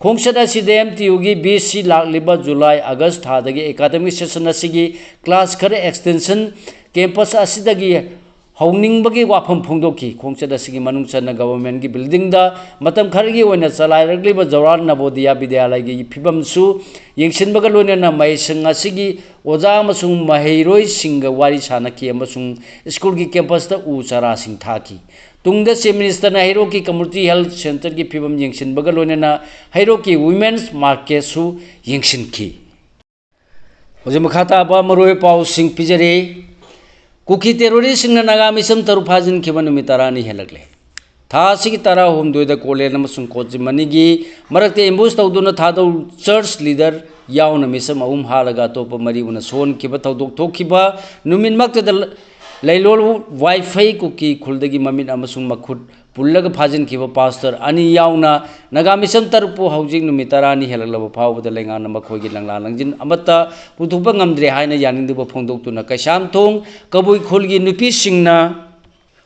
ꯈꯣꯡꯆꯠ ꯑꯁꯤꯗ ꯑꯦꯝ ꯇꯤ ꯌꯨꯒꯤ ꯚꯤ ꯁꯤ ꯂꯥꯛꯂꯤꯕ ꯖꯨꯂꯥꯏ, ꯑꯥꯒꯁ ꯊꯥꯗꯒꯤ ꯑꯦꯀꯥꯗꯃꯤꯛ ꯁꯦꯁꯟ ꯑꯁꯤꯒꯤ ꯀ꯭ꯂꯥꯁ ꯈꯔ ꯑꯦꯛꯁꯇꯦꯟꯁꯟ ꯀꯦꯝꯄꯁ ꯑꯁꯤꯗꯒꯤ ꯍꯧꯅꯤꯡꯕꯒꯤ ꯋꯥꯐꯝ ꯐꯣꯡꯗꯣꯛꯈꯤ꯫ ꯈꯣꯡꯆꯠ ꯑꯁꯤꯒꯤ ꯃꯅꯨꯡ ꯆꯟꯅ ꯒꯚꯔꯟꯃꯦꯟꯠꯀꯤ ꯕꯤꯜꯗꯤꯡꯗ ꯃꯇꯝ ꯈꯔꯒꯤ ꯑꯣꯏꯅ ꯆꯂꯥꯏꯔꯛꯂꯤꯕ ꯖꯋꯥꯍꯔ ꯅꯕꯣꯗꯤꯌꯥ ꯕꯤꯗ꯭ꯌꯥꯂꯌꯒꯤ ꯐꯤꯕꯝꯁꯨ ꯌꯦꯡꯁꯤꯟꯕꯒ ꯂꯣꯏꯅꯅ ꯃꯍꯩꯁꯪ ꯑꯁꯤꯒꯤ ꯑꯣꯖꯥ ꯑꯃꯁꯨꯡ ꯃꯍꯩꯔꯣꯏꯁꯤꯡꯒ ꯋꯥꯔꯤ ꯁꯥꯅꯈꯤ ꯑꯃꯁꯨꯡ ꯁ꯭ꯀꯨꯜꯒꯤ ꯀꯦꯝꯄꯁꯇ ꯎ ꯆꯥꯔꯥꯁꯤꯡ ꯊꯥꯈꯤ꯫ ꯇꯨꯡꯗ ꯆꯤꯐ ꯃꯤꯅꯤꯁꯇꯔꯅ ꯍꯩꯔꯣꯛꯀꯤ ꯀꯝꯃ꯭ꯌꯨꯅꯤꯇꯤ ꯍꯦꯜꯊ ꯁꯦꯟꯇꯔꯒꯤ ꯐꯤꯕꯝ ꯌꯦꯡꯁꯤꯟꯕꯒ ꯂꯣꯏꯅꯅ ꯍꯩꯔꯣꯛꯀꯤ ꯋꯨꯃꯦꯟꯁ ꯃꯥꯔꯀꯦꯠꯁꯨ ꯌꯦꯡꯁꯤꯟꯈꯤ꯫ ꯍꯧꯖꯤꯛ ꯃꯈꯥ ꯇꯥꯕ ꯃꯔꯨꯑꯣꯏꯕ ꯄꯥꯎꯁꯤꯡ ꯄꯤꯖꯔꯤ꯫ ꯀꯨꯀꯤ ꯇꯦꯔꯣꯔꯤꯁꯁꯤꯡꯅ ꯅꯥꯒꯥ ꯃꯤꯆꯝ ꯇꯔꯨꯛ ꯐꯥꯖꯤꯟꯈꯤꯕ ꯅꯨꯃꯤꯠ ꯇꯔꯥꯅꯤ ꯍꯦꯜꯂꯛꯂꯦ꯫ ꯊꯥ ꯑꯁꯤꯒꯤ ꯇꯔꯥꯍꯨꯝꯗꯣꯏꯗ ꯀꯣꯂꯦꯟ ꯑꯃꯁꯨꯡ ꯀꯣꯆꯤꯃꯅꯤꯒꯤ ꯃꯔꯛꯇ ꯑꯦꯝꯕꯨꯁ ꯇꯧꯗꯨꯅ ꯊꯥꯗꯧ ꯆꯔꯆ ꯂꯤꯗꯔ ꯌꯥꯎꯅ ꯃꯤꯆꯝ ꯑꯍꯨꯝ ꯍꯥꯠꯂꯒ ꯑꯇꯣꯞꯄ ꯃꯔꯤꯕꯨꯅ ꯁꯣꯛꯍꯟꯈꯤꯕ ꯊꯧꯗꯣꯛ ꯊꯣꯛꯈꯤꯕ ꯅꯨꯃꯤꯠꯃꯛꯇꯗ ꯂ-, ꯂꯩꯂꯣꯜ ꯋꯥꯏꯐꯩ ꯀꯨꯀꯤ ꯈꯨꯜꯗꯒꯤ ꯃꯃꯤꯠ ꯑꯃꯁꯨꯡ ꯃꯈꯨꯠ ꯄꯨꯜꯂꯒ ꯐꯥꯖꯤꯟꯈꯤꯕ ꯄꯥꯁꯇꯔ ꯑꯅꯤ ꯌꯥꯎꯅ ꯅꯥꯒꯥ ꯃꯤꯁꯟ ꯇꯔꯨꯛꯄꯨ ꯍꯧꯖꯤꯛ ꯅꯨꯃꯤꯠ ꯇꯔꯥꯅꯤ ꯍꯦꯜꯂꯛꯂꯕ ꯐꯥꯎꯕꯗ ꯂꯩꯉꯥꯛꯅ ꯃꯈꯣꯏꯒꯤ ꯂꯪꯂꯥ ꯂꯪꯖꯤꯟ ꯑꯃꯠꯇ ꯄꯨꯊꯣꯛꯄ ꯉꯝꯗ꯭ꯔꯦ ꯍꯥꯏꯅ ꯌꯥꯅꯤꯡꯗꯕ ꯐꯣꯡꯗꯣꯛꯇꯨꯅ ꯀꯩꯁꯥꯝꯊꯣꯡ ꯀꯕꯨꯏ ꯈꯨꯜꯒꯤ ꯅꯨꯄꯤꯁꯤꯡꯅ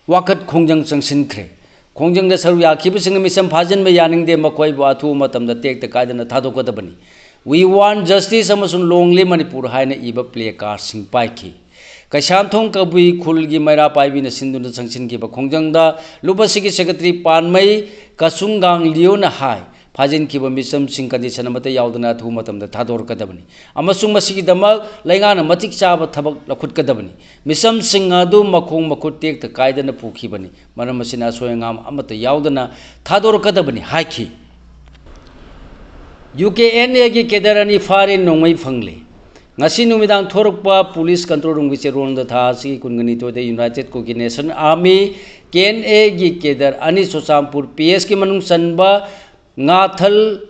ꯋꯥꯀꯠ ꯈꯣꯡꯖꯪ ꯆꯪꯁꯤꯟꯈ꯭ꯔꯦ꯫ ꯈꯣꯡꯖꯪꯗ ꯁꯔꯨꯛ ꯌꯥꯈꯤꯕꯁꯤꯡꯅ ꯃꯤꯁꯝ ꯐꯥꯖꯤꯟꯕ ꯌꯥꯅꯤꯡꯗꯦ, ꯃꯈꯣꯏꯕꯨ ꯑꯊꯨꯕ ꯃꯇꯝꯗ ꯇꯦꯛꯇ ꯀꯥꯏꯗꯅ ꯊꯥꯗꯣꯛꯀꯗꯕꯅꯤ꯫ "We want justice" ꯑꯃꯁꯨꯡ "Long live Manipur" ꯍꯥꯏꯅ ꯏꯕ ꯄ꯭ꯂꯦ ꯀꯥꯔꯗꯁꯤꯡ ꯄꯥꯏꯈꯤ꯫ ꯀꯩꯁꯥꯝꯊꯣꯡ ꯀꯕꯨꯏ ꯈꯨꯜꯒꯤ ꯃꯩꯔꯥ ꯄꯥꯏꯕꯤꯅ ꯁꯤꯟꯗꯨꯅ ꯆꯪꯁꯤꯟꯈꯤꯕ ꯈꯣꯡꯖꯪꯗ ꯂꯨꯞ ꯑꯁꯤꯒꯤ ꯁꯦꯀ꯭ꯔꯦꯇꯔꯤ ꯄꯥꯟꯃꯩ ꯀꯁꯨꯡꯒꯥꯡ ꯂꯤꯌꯣꯅ ꯍꯥꯏ, ꯐꯥꯖꯤꯟꯈꯤꯕ ꯃꯤꯆꯝꯁꯤꯡ ꯀꯟꯗꯤꯁꯟ ꯑꯃꯠꯇ ꯌꯥꯎꯗꯅ ꯑꯊꯨꯕ ꯃꯇꯝꯗ ꯊꯥꯗꯣꯔꯛꯀꯗꯕꯅꯤ ꯑꯃꯁꯨꯡ ꯃꯁꯤꯒꯤꯗꯃꯛ ꯂꯩꯉꯥꯛꯅ ꯃꯇꯤꯛ ꯆꯥꯕ ꯊꯕꯛ ꯂꯧꯈꯠꯀꯗꯕꯅꯤ꯫ ꯃꯤꯆꯝꯁꯤꯡ ꯑꯗꯨ ꯃꯈꯣꯡ ꯃꯈꯨꯠ ꯇꯦꯛꯇ ꯀꯥꯏꯗꯅ ꯄꯨꯈꯤꯕꯅꯤ꯫ ꯃꯔꯝ ꯑꯁꯤꯅ ꯑꯁꯣꯏ ꯑꯉꯥꯝ ꯑꯃꯠꯇ ꯌꯥꯎꯗꯅ ꯊꯥꯗꯣꯔꯛꯀꯗꯕꯅꯤ ꯍꯥꯏꯈꯤ꯫ ꯌꯨ ꯀꯦ ꯑꯦꯟ ꯑꯦꯒꯤ ꯀꯦꯗꯔ ꯑꯅꯤ ꯐꯥꯔꯦ, ꯅꯣꯡꯃꯩ ꯐꯪꯂꯦ꯫ ꯉꯁꯤ ꯅꯨꯃꯤꯗꯥꯡ ꯊꯣꯔꯛꯄ ꯄꯨꯂꯤꯁ ꯀꯟꯇ꯭ꯔꯣꯜ ꯔꯨꯝꯒꯤ ꯆꯦꯔꯣꯜꯗ ꯊꯥ ꯑꯁꯤꯒꯤ ꯀꯨꯟꯒ ꯅꯤꯊꯣꯏꯗ united Kuki nation army, K N ꯑꯦꯒꯤ ꯀꯦꯗꯔ ꯑꯅꯤ ꯆꯨꯔꯆꯥꯟꯄꯨꯔ ꯄꯤ ꯑꯦꯁꯀꯤ ꯃꯅꯨꯡ ꯆꯟꯕ ꯉꯥꯊꯜ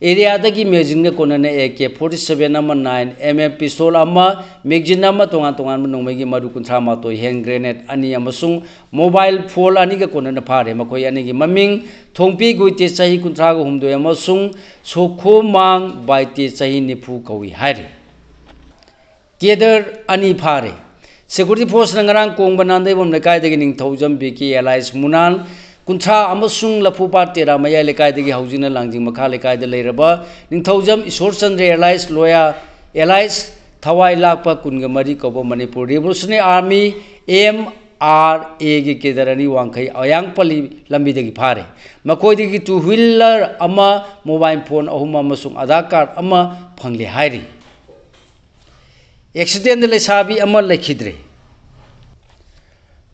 ꯑꯦꯔꯤꯌꯥꯗꯒꯤ ꯃꯦꯒꯥꯖꯤꯟꯒ ꯀꯣꯟꯅꯅ ꯑꯦ ꯀꯦ ꯐꯣꯔꯇꯤ ꯁꯚꯦꯟ ꯑꯃ, ꯅꯥꯏꯟ ꯑꯦꯝ ꯑꯦꯝ ꯄꯤꯁꯇꯣꯜ ꯑꯃ, ꯃꯦꯒꯥꯖꯤꯟ ꯑꯃ, ꯇꯣꯉꯥꯟ ꯇꯣꯉꯥꯟꯕ ꯅꯣꯡꯃꯩꯒꯤ ꯃꯔꯨ ꯀꯨꯟꯊ꯭ꯔꯥ ꯃꯥꯊꯣꯏ, ꯍꯦꯟ ꯒ꯭ꯔꯦꯅꯦꯗ ꯑꯅꯤ ꯑꯃꯁꯨꯡ ꯃꯣꯕꯥꯏꯜ ꯐꯣꯟ ꯑꯅꯤꯒ ꯀꯣꯟꯅꯅ ꯐꯥꯔꯦ꯫ ꯃꯈꯣꯏ ꯑꯅꯤꯒꯤ ꯃꯃꯤꯡ ꯊꯣꯡꯄꯤ ꯒꯨꯏꯇꯦ, ꯆꯍꯤ ꯀꯨꯟꯊ꯭ꯔꯥꯒ ꯍꯨꯝꯗꯣꯏ, ꯑꯃꯁꯨꯡ ꯁꯣꯈꯣꯃꯥꯡ ꯕꯥꯏꯇꯦ, ꯆꯍꯤ ꯅꯤꯐꯨ ꯀꯧꯏ ꯍꯥꯏꯔꯤ꯫ ꯀꯦꯗꯔ ꯑꯅꯤ ꯐꯥꯔꯦ꯫ ꯁꯦꯀ꯭ꯌꯨꯔꯤꯇꯤ ꯐꯣꯔꯁꯅ ꯉꯔꯥꯡ ꯀꯣꯡꯕ ꯅꯥꯟꯗꯩꯕꯝ ꯂꯩꯀꯥꯏꯗꯒꯤ ꯅꯤꯡꯊꯧꯖꯝ ꯕꯤꯀꯤ ꯑꯦꯂꯥꯏꯁ ꯃꯨꯅꯥꯟ, ꯀꯨꯟꯊ꯭ꯔꯥ, ꯑꯃꯁꯨꯡ ꯂꯐꯨꯄꯥꯠ ꯇꯦꯔꯥ ꯃꯌꯥꯏ ꯂꯩꯀꯥꯏꯗꯒꯤ ꯍꯧꯖꯤꯛꯅ ꯂꯥꯡꯖꯤꯡ ꯃꯈꯥ ꯂꯩꯀꯥꯏꯗ ꯂꯩꯔꯕ ꯅꯤꯡꯊꯧꯖꯝ ꯏꯁꯣꯔꯆꯟꯗ꯭ꯔ ꯑꯦꯂꯥꯏꯁ ꯂꯣꯌꯥ ꯑꯦꯂꯥꯏꯁ ꯊꯋꯥꯏ ꯂꯥꯛꯄ ꯀꯨꯟꯒ ꯃꯔꯤ ꯀꯧꯕ Manipur revolutionary army, M R ꯑꯦꯒꯤ ꯀꯦꯗꯔ ꯑꯅꯤ ꯋꯥꯡꯈꯩ ꯑꯌꯥꯡꯄꯜꯂꯤ ꯂꯝꯕꯤꯗꯒꯤ ꯐꯥꯔꯦ꯫ ꯃꯈꯣꯏꯗꯒꯤ ꯇꯨ ꯍ꯭ꯋꯤꯂꯔ ꯑꯃ, ꯃꯣꯕꯥꯏꯜ ꯐꯣꯟ ꯑꯍꯨꯝ ꯑꯃꯁꯨꯡ ꯑꯙꯥꯔ ꯀꯥꯔꯗ ꯑꯃ ꯐꯪꯂꯦ ꯍꯥꯏꯔꯤ꯫ ꯑꯦꯛꯁꯤꯗꯦꯟꯗ ꯂꯩꯁꯥꯕꯤ ꯑꯃ ꯂꯩꯈꯤꯗ꯭ꯔꯦ꯫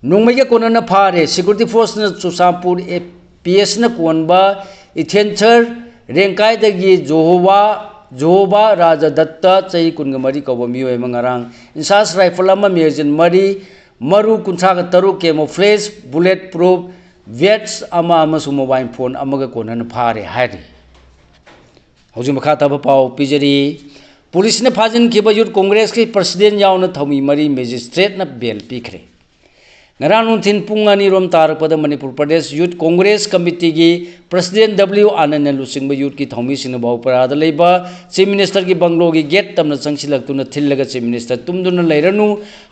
ꯅꯣꯡꯃꯩꯒ ꯀꯣꯟꯅꯅ ꯐꯥꯔꯦ꯫ ꯁꯦꯀ꯭ꯌꯨꯔꯤꯇꯤ ꯐꯣꯔꯁꯅ ꯆꯨꯔꯆꯥꯟꯄꯨꯔ ꯑꯦ ꯄꯤ ꯑꯦꯁꯅ ꯀꯣꯟꯕ ꯏꯊꯦꯟꯊꯔ ꯔꯦꯡꯀꯥꯏꯗꯒꯤ ꯖꯣꯍꯣꯕꯥ, ꯖꯣꯍꯣꯕꯥ ꯔꯥꯖꯗꯠꯇ, ꯆꯍꯤ ꯀꯨꯟꯒ ꯃꯔꯤ ꯀꯧꯕ ꯃꯤꯑꯣꯏ ꯑꯃ ꯉꯔꯥꯡ ꯏꯟꯁꯥꯁ ꯔꯥꯏꯐꯜ ꯑꯃ, ꯃꯦꯒꯥꯖꯤꯟ ꯃꯔꯤ, ꯃꯔꯨ ꯀꯨꯟꯊ꯭ꯔꯥꯒ ꯇꯔꯨꯛ, ꯀꯦꯃꯣꯐ꯭ꯂꯦꯖ, ꯕꯨꯂꯦꯠ ꯄ꯭ꯔꯨꯐ ꯚꯦꯁ ꯑꯃ ꯑꯃꯁꯨꯡ ꯃꯣꯕꯥꯏꯜ ꯐꯣꯟ ꯑꯃꯒ ꯀꯣꯟꯅꯅ ꯐꯥꯔꯦ ꯍꯥꯏꯔꯤ꯫ ꯍꯧꯖꯤꯛ ꯃꯈꯥ ꯇꯥꯕ ꯄꯥꯎ ꯄꯤꯖꯔꯤ꯫ ꯄꯨꯂꯤꯁꯅ ꯐꯥꯖꯤꯟꯈꯤꯕ ꯌꯨꯠ ꯀꯣꯡꯒ꯭ꯔꯦꯁꯀꯤ ꯄ꯭ꯔꯁꯤꯗꯦꯟ ꯌꯥꯎꯅ ꯊꯧꯃꯤ ꯃꯔꯤ ꯃꯦꯖꯤꯁꯇ꯭ꯔꯦꯠꯅ ꯕꯦꯜ ꯄꯤꯈ꯭ꯔꯦ꯫ ꯉꯔꯥꯡ ꯅꯨꯡꯊꯤꯜ ꯄꯨꯡ ꯑꯅꯤꯔꯣꯝ ꯇꯥꯔꯛꯄꯗ ꯃꯅꯤꯄꯨꯔ ꯄ꯭ꯔꯗꯦꯁ ꯌꯨꯠ ꯀꯣꯡꯒ꯭ꯔꯦꯁ ꯀꯃꯤꯇꯤꯒꯤ ꯄ꯭ꯔꯁꯤꯗꯦꯟ ꯗꯕ꯭ꯂꯤꯎ ꯑꯥꯅꯟꯗꯅ ꯂꯨꯆꯤꯡꯕ ꯌꯨꯠꯀꯤ ꯊꯧꯃꯤꯁꯤꯡꯅ ꯚꯥꯎꯄꯔꯥꯗ ꯂꯩꯕ ꯆꯤꯐ ꯃꯤꯅꯤꯁꯇꯔꯒꯤ ꯕꯪꯒ꯭ꯂꯣꯒꯤ ꯒꯦꯠ ꯇꯝꯅ ꯆꯪꯁꯤꯜꯂꯛꯇꯨꯅ ꯊꯤꯜꯂꯒ ꯆꯤꯐ ꯃꯤꯅꯤꯁꯇꯔ ꯇꯨꯝꯗꯨꯅ ꯂꯩꯔꯅꯨ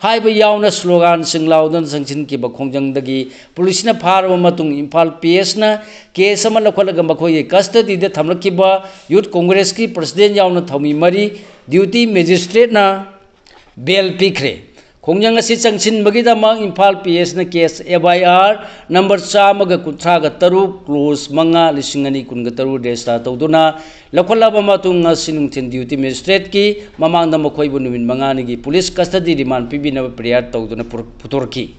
ꯍꯥꯏꯕ ꯌꯥꯎꯅ ꯁ꯭ꯂꯣꯒꯥꯟꯁꯤꯡ ꯂꯥꯎꯗꯨꯅ ꯆꯪꯁꯤꯟꯈꯤꯕ ꯈꯣꯡꯖꯪꯗꯒꯤ ꯄꯨꯂꯤꯁꯅ ꯐꯥꯔꯕ ꯃꯇꯨꯡ ꯏꯝꯐꯥꯜ ꯄꯤ ꯑꯦꯁꯅ ꯀꯦꯁ ꯑꯃ ꯂꯧꯈꯠꯂꯒ ꯃꯈꯣꯏꯒꯤ ꯀꯁꯇꯗꯤꯗ ꯊꯝꯂꯛꯈꯤꯕ ꯌꯨꯠ ꯀꯣꯡꯒ꯭ꯔꯦꯁꯀꯤ ꯄ꯭ꯔꯁꯤꯗꯦꯟ ꯌꯥꯎꯅ ꯊꯧꯃꯤ ꯃꯔꯤ ꯗ꯭ꯌꯨꯇꯤ ꯃꯦꯖꯤꯁꯇ꯭ꯔꯦꯠꯅ ꯕꯦꯜ ꯄꯤꯈ꯭ꯔꯦ꯫ ꯈꯣꯡꯖꯪ ꯑꯁꯤ ꯆꯪꯁꯤꯟꯕꯒꯤꯗꯃꯛ ꯏꯝꯐꯥꯜ ꯄꯤ ꯑꯦꯁꯅ ꯀꯦꯁ ꯑꯦꯐ ꯑꯥꯏ ꯑꯥꯔ ꯅꯝꯕꯔ ꯆꯥꯝꯃꯒ ꯀꯨꯟꯊ꯭ꯔꯥꯒ ꯇꯔꯨꯛ, ꯀ꯭ꯂꯣꯖ ꯃꯉꯥ, ꯂꯤꯁꯤꯡ ꯑꯅꯤ ꯀꯨꯟꯒ ꯇꯔꯨꯛ ꯔꯦꯖꯤꯁꯇꯥꯔ ꯇꯧꯗꯨꯅ ꯂꯧꯈꯠꯂꯕ ꯃꯇꯨꯡ, ꯉꯁꯤ ꯅꯨꯡꯊꯤꯜ ꯗ꯭ꯌꯨꯇꯤ ꯃꯦꯖꯤꯁꯇ꯭ꯔꯦꯠꯀꯤ ꯃꯃꯥꯡꯗ ꯃꯈꯣꯏꯕꯨ ꯅꯨꯃꯤꯠ ꯃꯉꯥꯅꯤꯒꯤ ꯄꯨꯂꯤꯁ ꯀꯁꯇꯗꯤ ꯔꯤꯃꯥꯟ ꯄꯤꯕꯤꯅꯕ ꯄ꯭ꯔꯦꯌꯔ ꯇꯧꯗꯨꯅ ꯄꯨꯔ-, ꯄꯨꯊꯣꯔꯛꯈꯤ꯫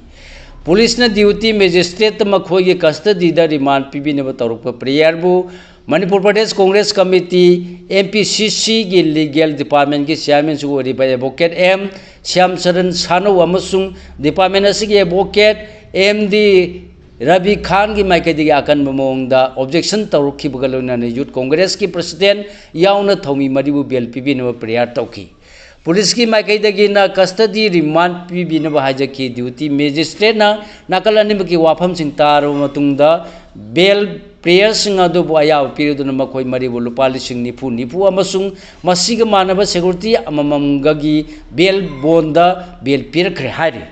ꯄꯨꯂꯤꯁꯅ ꯗ꯭ꯌꯨꯇꯤ ꯃꯦꯖꯤꯁꯇ꯭ꯔꯦꯠꯇ ꯃꯈꯣꯏꯒꯤ ꯀꯁꯇꯗꯤꯗ ꯔꯤꯃꯥꯟ ꯄꯤꯕꯤꯅꯕ ꯇꯧꯔꯛꯄ ꯄ꯭ꯔꯦꯌꯔꯕꯨ Manipur Pradesh Congress committee, M P C ꯁꯤꯒꯤ ꯂꯤꯒꯦꯜ ꯗꯤꯄꯥꯔꯠꯃꯦꯟꯒꯤ ꯆꯤꯌꯥꯔꯃꯦꯟꯁꯨ ꯑꯣꯏꯔꯤꯕ ꯑꯦꯗꯚꯣꯀꯦꯠ ꯑꯦꯝ ꯁ꯭ꯌꯥꯝꯆꯔꯟ ꯁꯥꯅꯧ ꯑꯃꯁꯨꯡ ꯗꯤꯄꯥꯔꯠꯃꯦꯟ ꯑꯁꯤꯒꯤ ꯑꯦꯗꯚꯣꯀꯦꯠ ꯑꯦꯝ ꯗꯤ ꯔꯕꯤ ꯈꯥꯟꯒꯤ ꯃꯥꯏꯀꯩꯗꯒꯤ ꯑꯀꯟꯕ ꯃꯑꯣꯡꯗ ꯑꯣꯕꯖꯦꯛꯁꯟ ꯇꯧꯔꯛꯈꯤꯕꯒ ꯂꯣꯏꯅꯅ ꯌꯨꯠ ꯀꯣꯡꯒ꯭ꯔꯦꯁꯀꯤ ꯄ꯭ꯔꯁꯤꯗꯦꯟ ꯌꯥꯎꯅ ꯊꯧꯃꯤ ꯃꯔꯤꯕꯨ ꯕꯦꯜ ꯄꯤꯕꯤꯅꯕ ꯄ꯭ꯔꯦꯌꯔ ꯇꯧꯈꯤ꯫ ꯄꯨꯂꯤꯁꯀꯤ ꯃꯥꯏꯀꯩꯗꯒꯤꯅ ꯀꯁꯇꯗꯤ ꯔꯤꯃꯥꯟ ꯄꯤꯕꯤꯅꯕ ꯍꯥꯏꯖꯈꯤ꯫ ꯗ꯭ꯌꯨꯇꯤ ꯃꯦꯖꯤꯁꯇ꯭ꯔꯦꯠꯅ ꯅꯥꯀꯜ ꯑꯅꯤꯃꯛꯀꯤ ꯋꯥꯐꯝꯁꯤꯡ ꯇꯥꯔꯕ ꯃꯇꯨꯡꯗ ꯕꯦꯜ ꯄ꯭ꯔꯦꯌꯔꯁꯤꯡ ꯑꯗꯨꯕꯨ ꯑꯌꯥꯕ ꯄꯤꯔꯗꯨꯅ ꯃꯈꯣꯏ ꯃꯔꯤꯕꯨ ꯂꯨꯄꯥ ꯂꯤꯁꯤꯡ ꯅꯤꯐꯨ ꯅꯤꯐꯨ ꯑꯃꯁꯨꯡ ꯃꯁꯤꯒ ꯃꯥꯟꯅꯕ ꯁꯦꯀ꯭ꯌꯨꯔꯤꯇꯤ ꯑꯃꯃꯝꯒꯒꯤ ꯕꯦꯜ ꯕꯣꯟꯗ ꯕꯦꯜ ꯄꯤꯔꯛꯈ꯭ꯔꯦ ꯍꯥꯏꯔꯤ꯫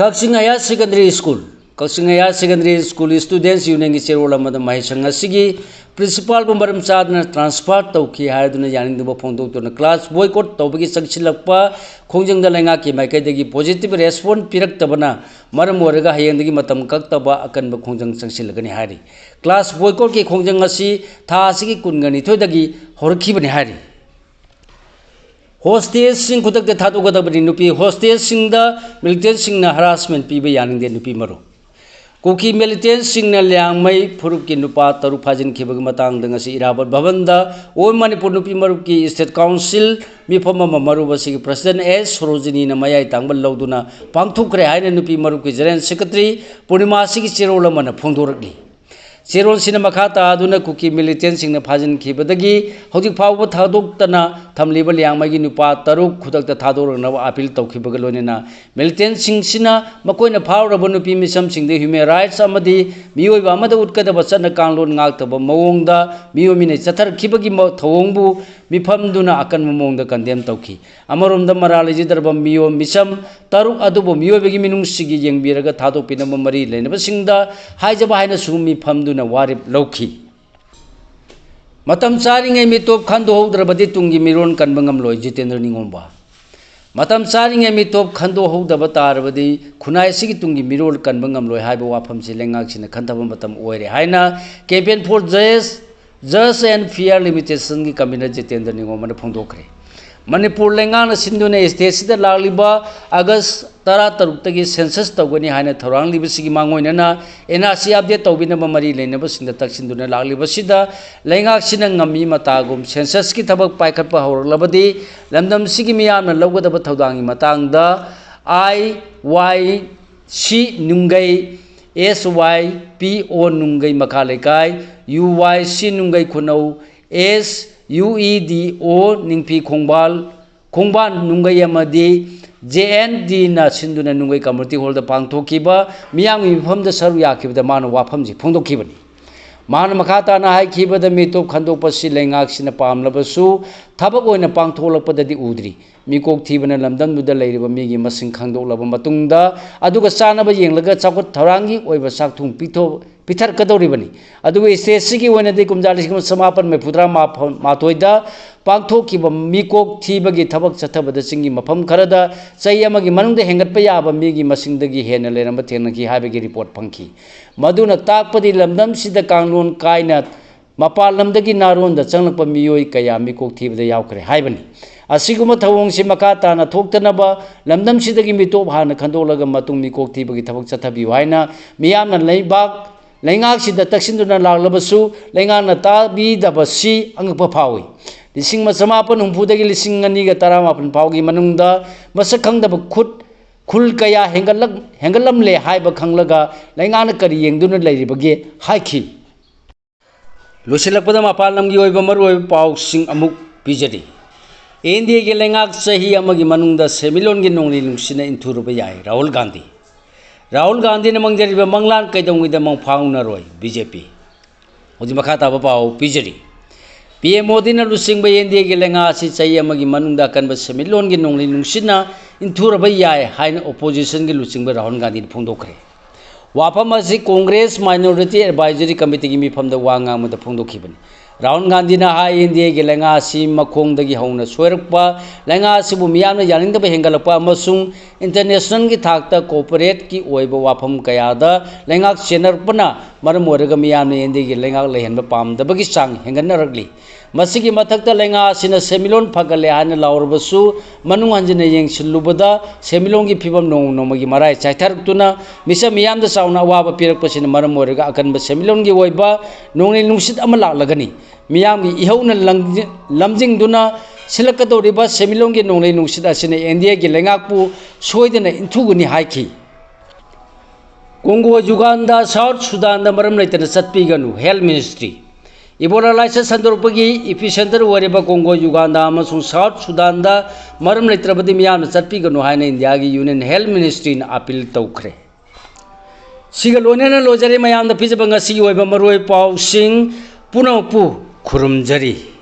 ꯀꯛꯆꯤꯡ ꯍꯥꯌꯔ ꯁꯦꯀꯦꯟꯗꯔꯤ ꯁ꯭ꯀꯨꯜ꯫ ꯀꯛꯆꯤꯡ ꯍꯥꯌꯔ ꯁꯦꯀꯦꯟꯗꯔꯤ ꯁ꯭ꯀꯨꯜ ꯁ꯭ꯇꯨꯗꯦꯟꯠꯁ ꯌꯨꯅꯤꯌꯟꯒꯤ ꯆꯦꯔꯣꯜ ꯑꯃꯗ ꯃꯍꯩꯁꯪ ꯑꯁꯤꯒꯤ ꯄ꯭ꯔꯤꯟꯁꯤꯄꯥꯜꯕꯨ ꯃꯔꯝ ꯆꯥꯗꯅ ꯇ꯭ꯔꯥꯟꯁꯐꯔ ꯇꯧꯈꯤ ꯍꯥꯏꯗꯨꯅ ꯌꯥꯅꯤꯡꯗꯕ ꯐꯣꯡꯗꯣꯛꯇꯨꯅ ꯀ꯭ꯂꯥꯁ ꯕꯣꯏꯀꯣꯠ ꯇꯧꯕꯒꯤ ꯆꯪꯁꯤꯜꯂꯛꯄ ꯈꯣꯡꯖꯪꯗ ꯂꯩꯉꯥꯛꯀꯤ ꯃꯥꯏꯀꯩꯗꯒꯤ ꯄꯣꯖꯤꯇꯤꯚ ꯔꯦꯁꯄꯣꯟꯁ ꯄꯤꯔꯛꯇꯕꯅ ꯃꯔꯝ ꯑꯣꯏꯔꯒ ꯍꯌꯦꯡꯗꯒꯤ ꯃꯇꯝ ꯀꯛꯇꯕ ꯑꯀꯟꯕ ꯈꯣꯡꯖꯪ ꯆꯪꯁꯤꯜꯂꯒꯅꯤ ꯍꯥꯏꯔꯤ꯫ ꯀ꯭ꯂꯥꯁ ꯕꯣꯏꯀꯣꯠꯀꯤ ꯈꯣꯡꯖꯪ ꯑꯁꯤ ꯊꯥ ꯑꯁꯤꯒꯤ ꯀꯨꯟꯒ ꯅꯤꯊꯣꯏꯗꯒꯤ ꯍꯧꯔꯛꯈꯤꯕꯅꯤ ꯍꯥꯏꯔꯤ꯫ ꯍꯣꯁꯇꯦꯜꯁꯤꯡ ꯈꯨꯗꯛꯇ ꯊꯥꯗꯣꯛꯀꯗꯕꯅꯤ꯫ ꯅꯨꯄꯤ ꯍꯣꯁꯇꯦꯜꯁꯤꯡꯗ ꯃꯤꯂꯤꯇꯦꯟꯠꯁꯤꯡꯅ ꯍꯔꯥꯁꯃꯦꯟ ꯄꯤꯕ ꯌꯥꯅꯤꯡꯗꯦ, ꯅꯨꯄꯤ ꯃꯔꯨ꯫ ꯀꯨꯀꯤ ꯃꯤꯂꯤꯇꯦꯟꯠꯁꯤꯡꯅ ꯂꯤꯌꯥꯡꯃꯩ ꯐꯨꯔꯨꯞꯀꯤ ꯅꯨꯄꯥ ꯇꯔꯨꯛ ꯐꯥꯖꯤꯟꯈꯤꯕꯒꯤ ꯃꯇꯥꯡꯗ ꯉꯁꯤ ꯏꯔꯥꯕꯣꯠ ꯚꯕꯟꯗ ꯑꯣꯜ ꯃꯅꯤꯄꯨꯔ ꯅꯨꯄꯤ ꯃꯔꯨꯞꯀꯤ ꯁ꯭ꯇꯦꯠ ꯀꯥꯎꯟꯁꯤꯜ ꯃꯤꯐꯝ ꯑꯃ ꯃꯔꯨꯞ ꯑꯁꯤꯒꯤ ꯄ꯭ꯔꯁꯤꯗꯦꯟꯠ ꯑꯦꯁ ꯁꯣꯔꯣꯖꯤꯅꯤꯅ ꯃꯌꯥꯏ ꯇꯥꯡꯕ ꯂꯧꯗꯨꯅ ꯄꯥꯡꯊꯣꯛꯈ꯭ꯔꯦ ꯍꯥꯏꯅ ꯅꯨꯄꯤ ꯃꯔꯨꯞꯀꯤ ꯖꯦꯅꯔꯦꯜ ꯁꯦꯀ꯭ꯔꯦꯇꯔꯤ ꯄꯨꯔꯅꯤꯃꯥꯁꯤꯒꯤ ꯆꯦꯔꯣꯜ ꯑꯃꯅ ꯐꯣꯡꯗꯣꯔꯛꯂꯤ꯫ ꯆꯦꯔꯣꯜꯁꯤꯅ ꯃꯈꯥ ꯇꯥꯗꯨꯅ ꯀꯨꯀꯤ ꯃꯤꯂꯤꯇꯦꯟꯁꯤꯡꯅ ꯐꯥꯖꯤꯟꯈꯤꯕꯗꯒꯤ ꯍꯧꯖꯤꯛ ꯐꯥꯎꯕ ꯊꯥꯗꯣꯛꯇꯅ ꯊꯝꯂꯤꯕ ꯂꯤꯌꯥꯡꯃꯩꯒꯤ ꯅꯨꯄꯥ ꯇꯔꯨꯛ ꯈꯨꯗꯛꯇ ꯊꯥꯗꯣꯔꯛꯅꯕ ꯑꯥꯄꯤꯜ ꯇꯧꯈꯤꯕꯒ ꯂꯣꯏꯅꯅ ꯃꯤꯂꯤꯇꯦꯟꯁꯤꯡꯁꯤꯅ ꯃꯈꯣꯏꯅ ꯐꯥꯔꯨꯔꯕ ꯅꯨꯄꯤ ꯃꯤꯁꯝꯁꯤꯡꯗ ꯍ꯭ꯌꯨꯃꯦꯟ ꯔꯥꯏꯠꯁ ꯑꯃꯗꯤ ꯃꯤꯑꯣꯏꯕ ꯑꯃꯗ ꯎꯠꯀꯗꯕ ꯆꯠꯅ ꯀꯥꯡꯂꯣꯟ ꯉꯥꯛꯇꯕ ꯃꯑꯣꯡꯗ ꯃꯤꯑꯣꯏ ꯃꯤꯅ ꯆꯠꯊꯔꯛꯈꯤꯕꯒꯤ ꯃ-, ꯊꯧꯑꯣꯡꯕꯨ ꯃꯤꯐꯝꯗꯨꯅ ꯑꯀꯟꯕ ꯃꯑꯣꯡꯗ ꯀꯟꯗꯦꯝ ꯇꯧꯈꯤ꯫ ꯑꯃꯔꯣꯝꯗ ꯃꯔꯥꯜ ꯂꯩꯖꯗ꯭ꯔꯕ ꯃꯤꯑꯣꯏ ꯃꯤꯁꯝ ꯇꯔꯨꯛ ꯑꯗꯨꯕꯨ ꯃꯤꯑꯣꯏꯕꯒꯤ ꯃꯤꯅꯨꯡꯁꯤꯒꯤ ꯌꯦꯡꯕꯤꯔꯒ ꯊꯥꯗꯣꯛꯄꯤꯅꯕ ꯃꯔꯤ ꯂꯩꯅꯕꯁꯤꯡꯗ ꯍꯥꯏꯖꯕ ꯍꯥꯏꯅꯁꯨ ꯃꯤꯐꯝꯗꯨꯅ ꯋꯥꯔꯦꯞ ꯂꯧꯈꯤ꯫ ꯃꯇꯝ ꯆꯥꯔꯤꯉꯩ ꯃꯤꯇꯣꯞ ꯈꯟꯗꯣꯛꯍꯧꯗ꯭ꯔꯕꯗꯤ ꯇꯨꯡꯒꯤ ꯃꯤꯔꯣꯜ ꯀꯟꯕ ꯉꯝꯂꯣꯏ꯫ ꯖꯤꯇꯦꯟꯗ꯭ꯔ ꯅꯤꯉꯣꯝꯕ꯫ ꯃꯇꯝ ꯆꯥꯔꯤꯉꯩ ꯃꯤꯇꯣꯞ ꯈꯟꯗꯣꯛꯍꯧꯗꯕ ꯇꯥꯔꯕꯗꯤ ꯈꯨꯟꯅꯥꯏ ꯑꯁꯤꯒꯤ ꯇꯨꯡꯒꯤ ꯃꯤꯔꯣꯜ ꯀꯟꯕ ꯉꯝꯂꯣꯏ ꯍꯥꯏꯕ ꯋꯥꯐꯝꯁꯤ ꯂꯩꯉꯥꯛꯁꯤꯅ ꯈꯟꯊꯕ ꯃꯇꯝ ꯑꯣꯏꯔꯦ ꯍꯥꯏꯅ Campaign for Just, Just and Fair Limitation-ꯒꯤ convener Jitendra ꯅꯤꯉꯣꯝꯕꯅ ꯐꯣꯡꯗꯣꯛꯈ꯭ꯔꯦ꯫ Manipur ꯂꯩꯉꯥꯛꯅ ꯁꯤꯟꯗꯨꯅ state-ꯁꯤꯗ ꯂꯥꯛꯂꯤꯕ August ꯇꯔꯥꯇꯔꯨꯛꯇꯒꯤ census ꯇꯧꯒꯅꯤ ꯍꯥꯏꯅ ꯊꯧꯔꯥꯡꯂꯤꯕꯁꯤꯒꯤ ꯃꯥꯡꯑꯣꯏꯅꯅ N R C update ꯇꯧꯕꯤꯅꯕ ꯃꯔꯤ ꯂꯩꯅꯕꯁꯤꯡꯗ ꯇꯛꯁꯤꯟꯗꯨꯅ ꯂꯥꯛꯂꯤꯕꯁꯤꯗ ꯂꯩꯉꯥꯛꯁꯤꯅ ꯉꯝꯃꯤ ꯃꯇꯥꯒꯨꯝ census-ꯀꯤ ꯊꯕꯛ ꯄꯥꯏꯈꯠꯄ ꯍꯧꯔꯛꯂꯕꯗꯤ ꯂꯝꯗꯝꯁꯤꯒꯤ ꯃꯤꯌꯥꯝꯅ ꯂꯧꯒꯗꯕ ꯊꯧꯗꯥꯡꯒꯤ ꯃꯇꯥꯡꯗ I Y C ꯅꯨꯡꯒꯩ, S Y P O ꯅꯨꯡꯒꯩ ꯃꯈꯥ ꯂꯩꯀꯥꯏ, U Y C ꯅꯨꯡꯒꯩ ꯈꯨꯅꯧ, S U E D O ꯅꯤꯡꯐꯤ ꯈꯣꯡꯕꯥꯜ, ꯈꯣꯡꯕꯥꯟ ꯅꯨꯡꯒꯩ ꯑꯃꯗꯤ J N D-ꯅ ꯁꯤꯟꯗꯨꯅ ꯅꯨꯡꯒꯩ community hall-ꯗ ꯄꯥꯡꯊꯣꯛꯈꯤꯕ ꯃꯤꯌꯥꯝꯒꯤ ꯃꯤꯐꯝꯗ ꯁꯔꯨꯛ ꯌꯥꯈꯤꯕꯗ ꯃꯥꯅ ꯋꯥꯐꯝꯁꯤ ꯐꯣꯡꯗꯣꯛꯈꯤꯕꯅꯤ꯫ ꯃꯍꯥꯛꯅ ꯃꯈꯥ ꯇꯥꯅ ꯍꯥꯏꯈꯤꯕꯗ, ꯃꯤꯇꯣꯞ ꯈꯟꯗꯣꯛꯄꯁꯤ ꯂꯩꯉꯥꯛꯁꯤꯅ ꯄꯥꯝꯂꯕꯁꯨ ꯊꯕꯛ ꯑꯣꯏꯅ ꯄꯥꯡꯊꯣꯛꯂꯛꯄꯗꯗꯤ ꯎꯗ꯭ꯔꯤ꯫ ꯃꯤꯀꯣꯛ ꯊꯤꯕꯅ ꯂꯝꯗꯝꯗꯨꯗ ꯂꯩꯔꯤꯕ ꯃꯤꯒꯤ ꯃꯁꯤꯡ ꯈꯪꯗꯣꯛꯂꯕ ꯃꯇꯨꯡꯗ, ꯑꯗꯨꯒ ꯆꯥꯅꯕ ꯌꯦꯡꯂꯒ ꯆꯥꯎꯈꯠ ꯊꯧꯔꯥꯡꯒꯤ ꯑꯣꯏꯕ ꯆꯥꯛꯊꯨꯡ ꯄꯤꯊꯣꯛ-, ꯄꯤꯊꯔꯛꯀꯗꯧꯔꯤꯕꯅꯤ꯫ ꯑꯗꯨꯒ state-ꯁꯤꯒꯤ ꯑꯣꯏꯅꯗꯤ ꯀꯨꯝꯖꯥ ꯂꯤꯁꯤꯡ ꯑꯃ ꯆꯃꯥꯄꯟ ꯃꯔꯤꯐꯨꯇꯔꯥ ꯃꯥꯊꯣꯏꯗ ꯄꯥꯡꯊꯣꯛꯈꯤꯕ ꯃꯤꯀꯣꯛ ꯊꯤꯕꯒꯤ ꯊꯕꯛ ꯆꯠꯊꯕꯗ ꯆꯤꯡꯒꯤ ꯃꯐꯝ ꯈꯔꯗ ꯆꯍꯤ ꯑꯃꯒꯤ ꯃꯅꯨꯡꯗ ꯍꯦꯟꯒꯠꯄ ꯌꯥꯕ ꯃꯤꯒꯤ ꯃꯁꯤꯡꯗꯒꯤ ꯍꯦꯟꯅ ꯂꯩꯔꯝꯕ ꯊꯦꯡꯅꯈꯤ ꯍꯥꯏꯕꯒꯤ report ꯐꯪꯈꯤ꯫ ꯃꯗꯨꯅ ꯇꯥꯛꯄꯗꯤ ꯂꯝꯗꯝꯁꯤꯗ ꯀꯥꯡꯂꯣꯟ ꯀꯥꯏꯅ ꯃꯄꯥꯟ ꯂꯝꯗꯒꯤ ꯅꯥꯔꯣꯟꯗ ꯆꯪꯂꯛꯄ ꯃꯤꯑꯣꯏ ꯀꯌꯥ ꯃꯤꯀꯣꯛ ꯊꯤꯕꯗ ꯌꯥꯎꯈ꯭ꯔꯦ ꯍꯥꯏꯕꯅꯤ꯫ ꯑꯁꯤꯒꯨꯝꯕ ꯊꯧꯑꯣꯡꯁꯤ ꯃꯈꯥ ꯇꯥꯅ ꯊꯣꯛꯇꯅꯕ ꯂꯝꯗꯝꯁꯤꯗꯒꯤ ꯃꯤꯇꯣꯞ ꯍꯥꯟꯅ ꯈꯟꯗꯣꯛꯂꯒ ꯃꯇꯨꯡ ꯃꯤꯀꯣꯛ ꯊꯤꯕꯒꯤ ꯊꯕꯛ ꯆꯠꯊꯕꯤꯌꯨ ꯍꯥꯏꯅ ꯃꯤꯌꯥꯝꯅ ꯂꯩꯕꯥꯛ ꯂꯩꯉꯥꯛꯁꯤꯗ ꯇꯛꯁꯤꯟꯗꯨꯅ ꯂꯥꯛꯂꯕꯁꯨ ꯂꯩꯉꯥꯛꯅ ꯇꯥꯕꯤꯗꯕꯁꯤ ꯑꯉꯛꯄ ꯐꯥꯎꯏ꯫ ꯂꯤꯁꯤꯡ ꯑꯃ ꯆꯃꯥꯄꯟ ꯍꯨꯝꯐꯨꯗꯒꯤ ꯂꯤꯁꯤꯡ ꯑꯅꯤꯒ ꯇꯔꯥꯃꯥꯄꯟ ꯐꯥꯎꯒꯤ ꯃꯅꯨꯡꯗ ꯃꯁꯛ ꯈꯪꯗꯕ ꯈꯨꯠ ꯈꯨꯜ ꯀꯌꯥ ꯍꯦꯟꯒꯠꯂꯛ-, ꯍꯦꯟꯒꯠꯂꯝꯂꯦ ꯍꯥꯏꯕ ꯈꯪꯂꯒ ꯂꯩꯉꯥꯛꯅ ꯀꯔꯤ ꯌꯦꯡꯗꯨꯅ ꯂꯩꯔꯤꯕꯒꯦ ꯍꯥꯏꯈꯤ꯫ ꯂꯣꯏꯁꯤꯜꯂꯛꯄꯗ ꯃꯄꯥꯟ ꯂꯝꯒꯤ ꯑꯣꯏꯕ highlight ꯄꯥꯎꯁꯤꯡ ꯑꯃꯨꯛ ꯄꯤꯖꯔꯤ꯫ ꯑꯦꯟ ꯗꯤ ꯑꯦꯒꯤ ꯂꯩꯉꯥꯛ ꯆꯍꯤ ꯑꯃꯒꯤ ꯃꯅꯨꯡꯗ ꯁꯦꯟꯃꯤꯠꯂꯣꯟꯒꯤ ꯅꯣꯡꯂꯩ ꯅꯨꯡꯁꯤꯠꯅ ꯏꯟꯊꯨꯔꯕ ꯌꯥꯏ, ꯔꯥꯍꯨꯜ ꯒꯥꯟꯙꯤ꯫ ꯔꯥꯍꯨꯜ ꯒꯥꯟꯙꯤꯅ ꯃꯪꯖꯔꯤꯕ ꯃꯪꯂꯥꯟ ꯀꯩꯗꯧꯉꯩꯗ ꯃꯪ ꯐꯥꯎꯅꯔꯣꯏ ꯕꯤ ꯖꯦ ꯄꯤ꯫ ꯍꯧꯖꯤꯛ ꯃꯈꯥ ꯇꯥꯕ ꯄꯥꯎ ꯄꯤꯖꯔꯤ꯫ ꯄꯤ ꯑꯦꯝ ꯃꯣꯗꯤꯅ ꯂꯨꯆꯤꯡꯕ ꯑꯦꯟ ꯗꯤ ꯑꯦꯒꯤ ꯂꯩꯉꯥꯛ ꯑꯁꯤ ꯆꯍꯤ ꯑꯃꯒꯤ ꯃꯅꯨꯡꯗ ꯑꯀꯟꯕ ꯁꯦꯟꯃꯤꯠꯂꯣꯟꯒꯤ ꯅꯣꯡꯂꯩ ꯅꯨꯡꯁꯤꯠꯅ ꯏꯟꯊꯨꯔꯕ ꯌꯥꯏ ꯍꯥꯏꯅ oppositionꯒꯤ ꯂꯨꯆꯤꯡꯕ ꯔꯥꯍꯨꯜ ꯒꯥꯟꯙꯤꯅ ꯐꯣꯡꯗꯣꯛꯈ꯭ꯔꯦ꯫ ꯋꯥꯐꯝ ꯑꯁꯤ Congress Minority Advisory Committeeꯒꯤ ꯃꯤꯐꯝꯗ ꯋꯥ ꯉꯥꯡꯕꯗ ꯐꯣꯡꯗꯣꯛꯈꯤꯕꯅꯤ꯫ ꯔꯥꯍꯨꯜ ꯒꯥꯟꯙꯤꯅ ꯍꯥꯏ, ꯑꯦꯟ ꯗꯤ ꯑꯦꯒꯤ ꯂꯩꯉꯥꯛ ꯑꯁꯤ ꯃꯈꯣꯡꯗꯒꯤ ꯍꯧꯅ ꯁꯣꯏꯔꯛꯄ, ꯂꯩꯉꯥꯛ ꯑꯁꯤꯕꯨ ꯃꯤꯌꯥꯝꯅ ꯌꯥꯅꯤꯡꯗꯕ ꯍꯦꯟꯒꯠꯂꯛꯄ ꯑꯃꯁꯨꯡ internationalꯒꯤ ꯊꯥꯛꯇ corporateꯀꯤ ꯑꯣꯏꯕ ꯋꯥꯐꯝ ꯀꯌꯥꯗ ꯂꯩꯉꯥꯛ ꯆꯦꯟꯅꯔꯛꯄꯅ ꯃꯔꯝ ꯑꯣꯏꯔꯒ ꯃꯤꯌꯥꯝꯅ ꯑꯦꯟ ꯗꯤ ꯑꯦꯒꯤ ꯂꯩꯉꯥꯛ ꯂꯩꯍꯟꯕ ꯄꯥꯝꯗꯕꯒꯤ ꯆꯥꯡ ꯍꯦꯟꯒꯠꯅꯔꯛꯂꯤ꯫ ꯃꯁꯤꯒꯤ ꯃꯊꯛꯇ ꯂꯩꯉꯥꯛ ꯑꯁꯤꯅ ꯁꯦꯟꯃꯤꯠꯂꯣꯟ ꯐꯒꯠꯂꯦ ꯍꯥꯏꯅ ꯂꯥꯎꯔꯕꯁꯨ ꯃꯅꯨꯡ ꯍꯟꯖꯤꯟꯅ ꯌꯦꯡꯁꯤꯜꯂꯨꯕꯗ ꯁꯦꯟꯃꯤꯠꯂꯣꯟꯒꯤ ꯐꯤꯕꯝ ꯅꯣꯡꯃ ꯅꯣꯡꯃꯒꯤ ꯃꯔꯥꯏ ꯆꯥꯏꯊꯔꯛꯇꯨꯅ ꯃꯤꯆꯝ ꯃꯤꯌꯥꯝꯗ ꯆꯥꯎꯅ ꯑꯋꯥꯕ ꯄꯤꯔꯛꯄꯁꯤꯅ ꯃꯔꯝ ꯑꯣꯏꯔꯒ ꯑꯀꯟꯕ ꯁꯦꯟꯃꯤꯠꯂꯣꯟꯒꯤ ꯑꯣꯏꯕ ꯅꯣꯡꯂꯩ ꯅꯨꯡꯁꯤꯠ ꯑꯃ ꯂꯥꯛꯂꯒꯅꯤ꯫ ꯃꯤꯌꯥꯝꯒꯤ ꯏꯍꯧꯅ ꯂꯪꯖꯤ-, ꯂꯝꯖꯤꯡꯗꯨꯅ ꯁꯤꯜꯂꯛꯀꯗꯧꯔꯤꯕ ꯁꯦꯟꯃꯤꯠꯂꯣꯟꯒꯤ ꯅꯣꯡꯂꯩ ꯅꯨꯡꯁꯤꯠ ꯑꯁꯤꯅ ꯑꯦꯟ ꯗꯤ ꯑꯦꯒꯤ ꯂꯩꯉꯥꯛꯄꯨ ꯁꯣꯏꯗꯅ ꯏꯟꯊꯨꯒꯅꯤ ꯍꯥꯏꯈꯤ꯫ ꯀꯣꯡꯒꯣ ꯌꯨꯒꯥꯟꯗꯥ, ꯁꯥꯎꯠ ꯁꯨꯗꯥꯟꯗ ꯃꯔꯝ ꯂꯩꯇꯅ ꯆꯠꯄꯤꯒꯅꯨ, health ministry꯫ ꯏꯕꯣꯂꯥ ꯂꯥꯏꯆꯠ ꯁꯟꯗꯣꯔꯛꯄꯒꯤ epicenter ꯑꯣꯏꯔꯤꯕ ꯀꯣꯡꯒꯣ ꯌꯨꯒꯥꯟꯗꯥ ꯑꯃꯁꯨꯡ ꯁꯥꯎꯠ ꯁꯨꯗꯥꯟꯗ ꯃꯔꯝ ꯂꯩꯇ꯭ꯔꯕꯗꯤ ꯃꯤꯌꯥꯝꯅ ꯆꯠꯄꯤꯒꯅꯨ ꯍꯥꯏꯅ ꯏꯟꯗꯤꯌꯥꯒꯤ Union Health Ministryꯅ appeal ꯇꯧꯈ꯭ꯔꯦ꯫ ꯁꯤꯒ ꯂꯣꯏꯅꯅ ꯂꯣꯏꯖꯔꯦ ꯃꯌꯥꯝꯗ ꯄꯤꯖꯕ ꯉꯁꯤꯒꯤ ꯑꯣꯏꯕ ꯃꯔꯨꯑꯣꯏꯕ ꯄꯥꯎꯁꯤꯡ ꯄꯨꯝꯅꯃꯛꯄꯨ ꯈꯨꯔꯨꯝꯖꯔꯤ꯫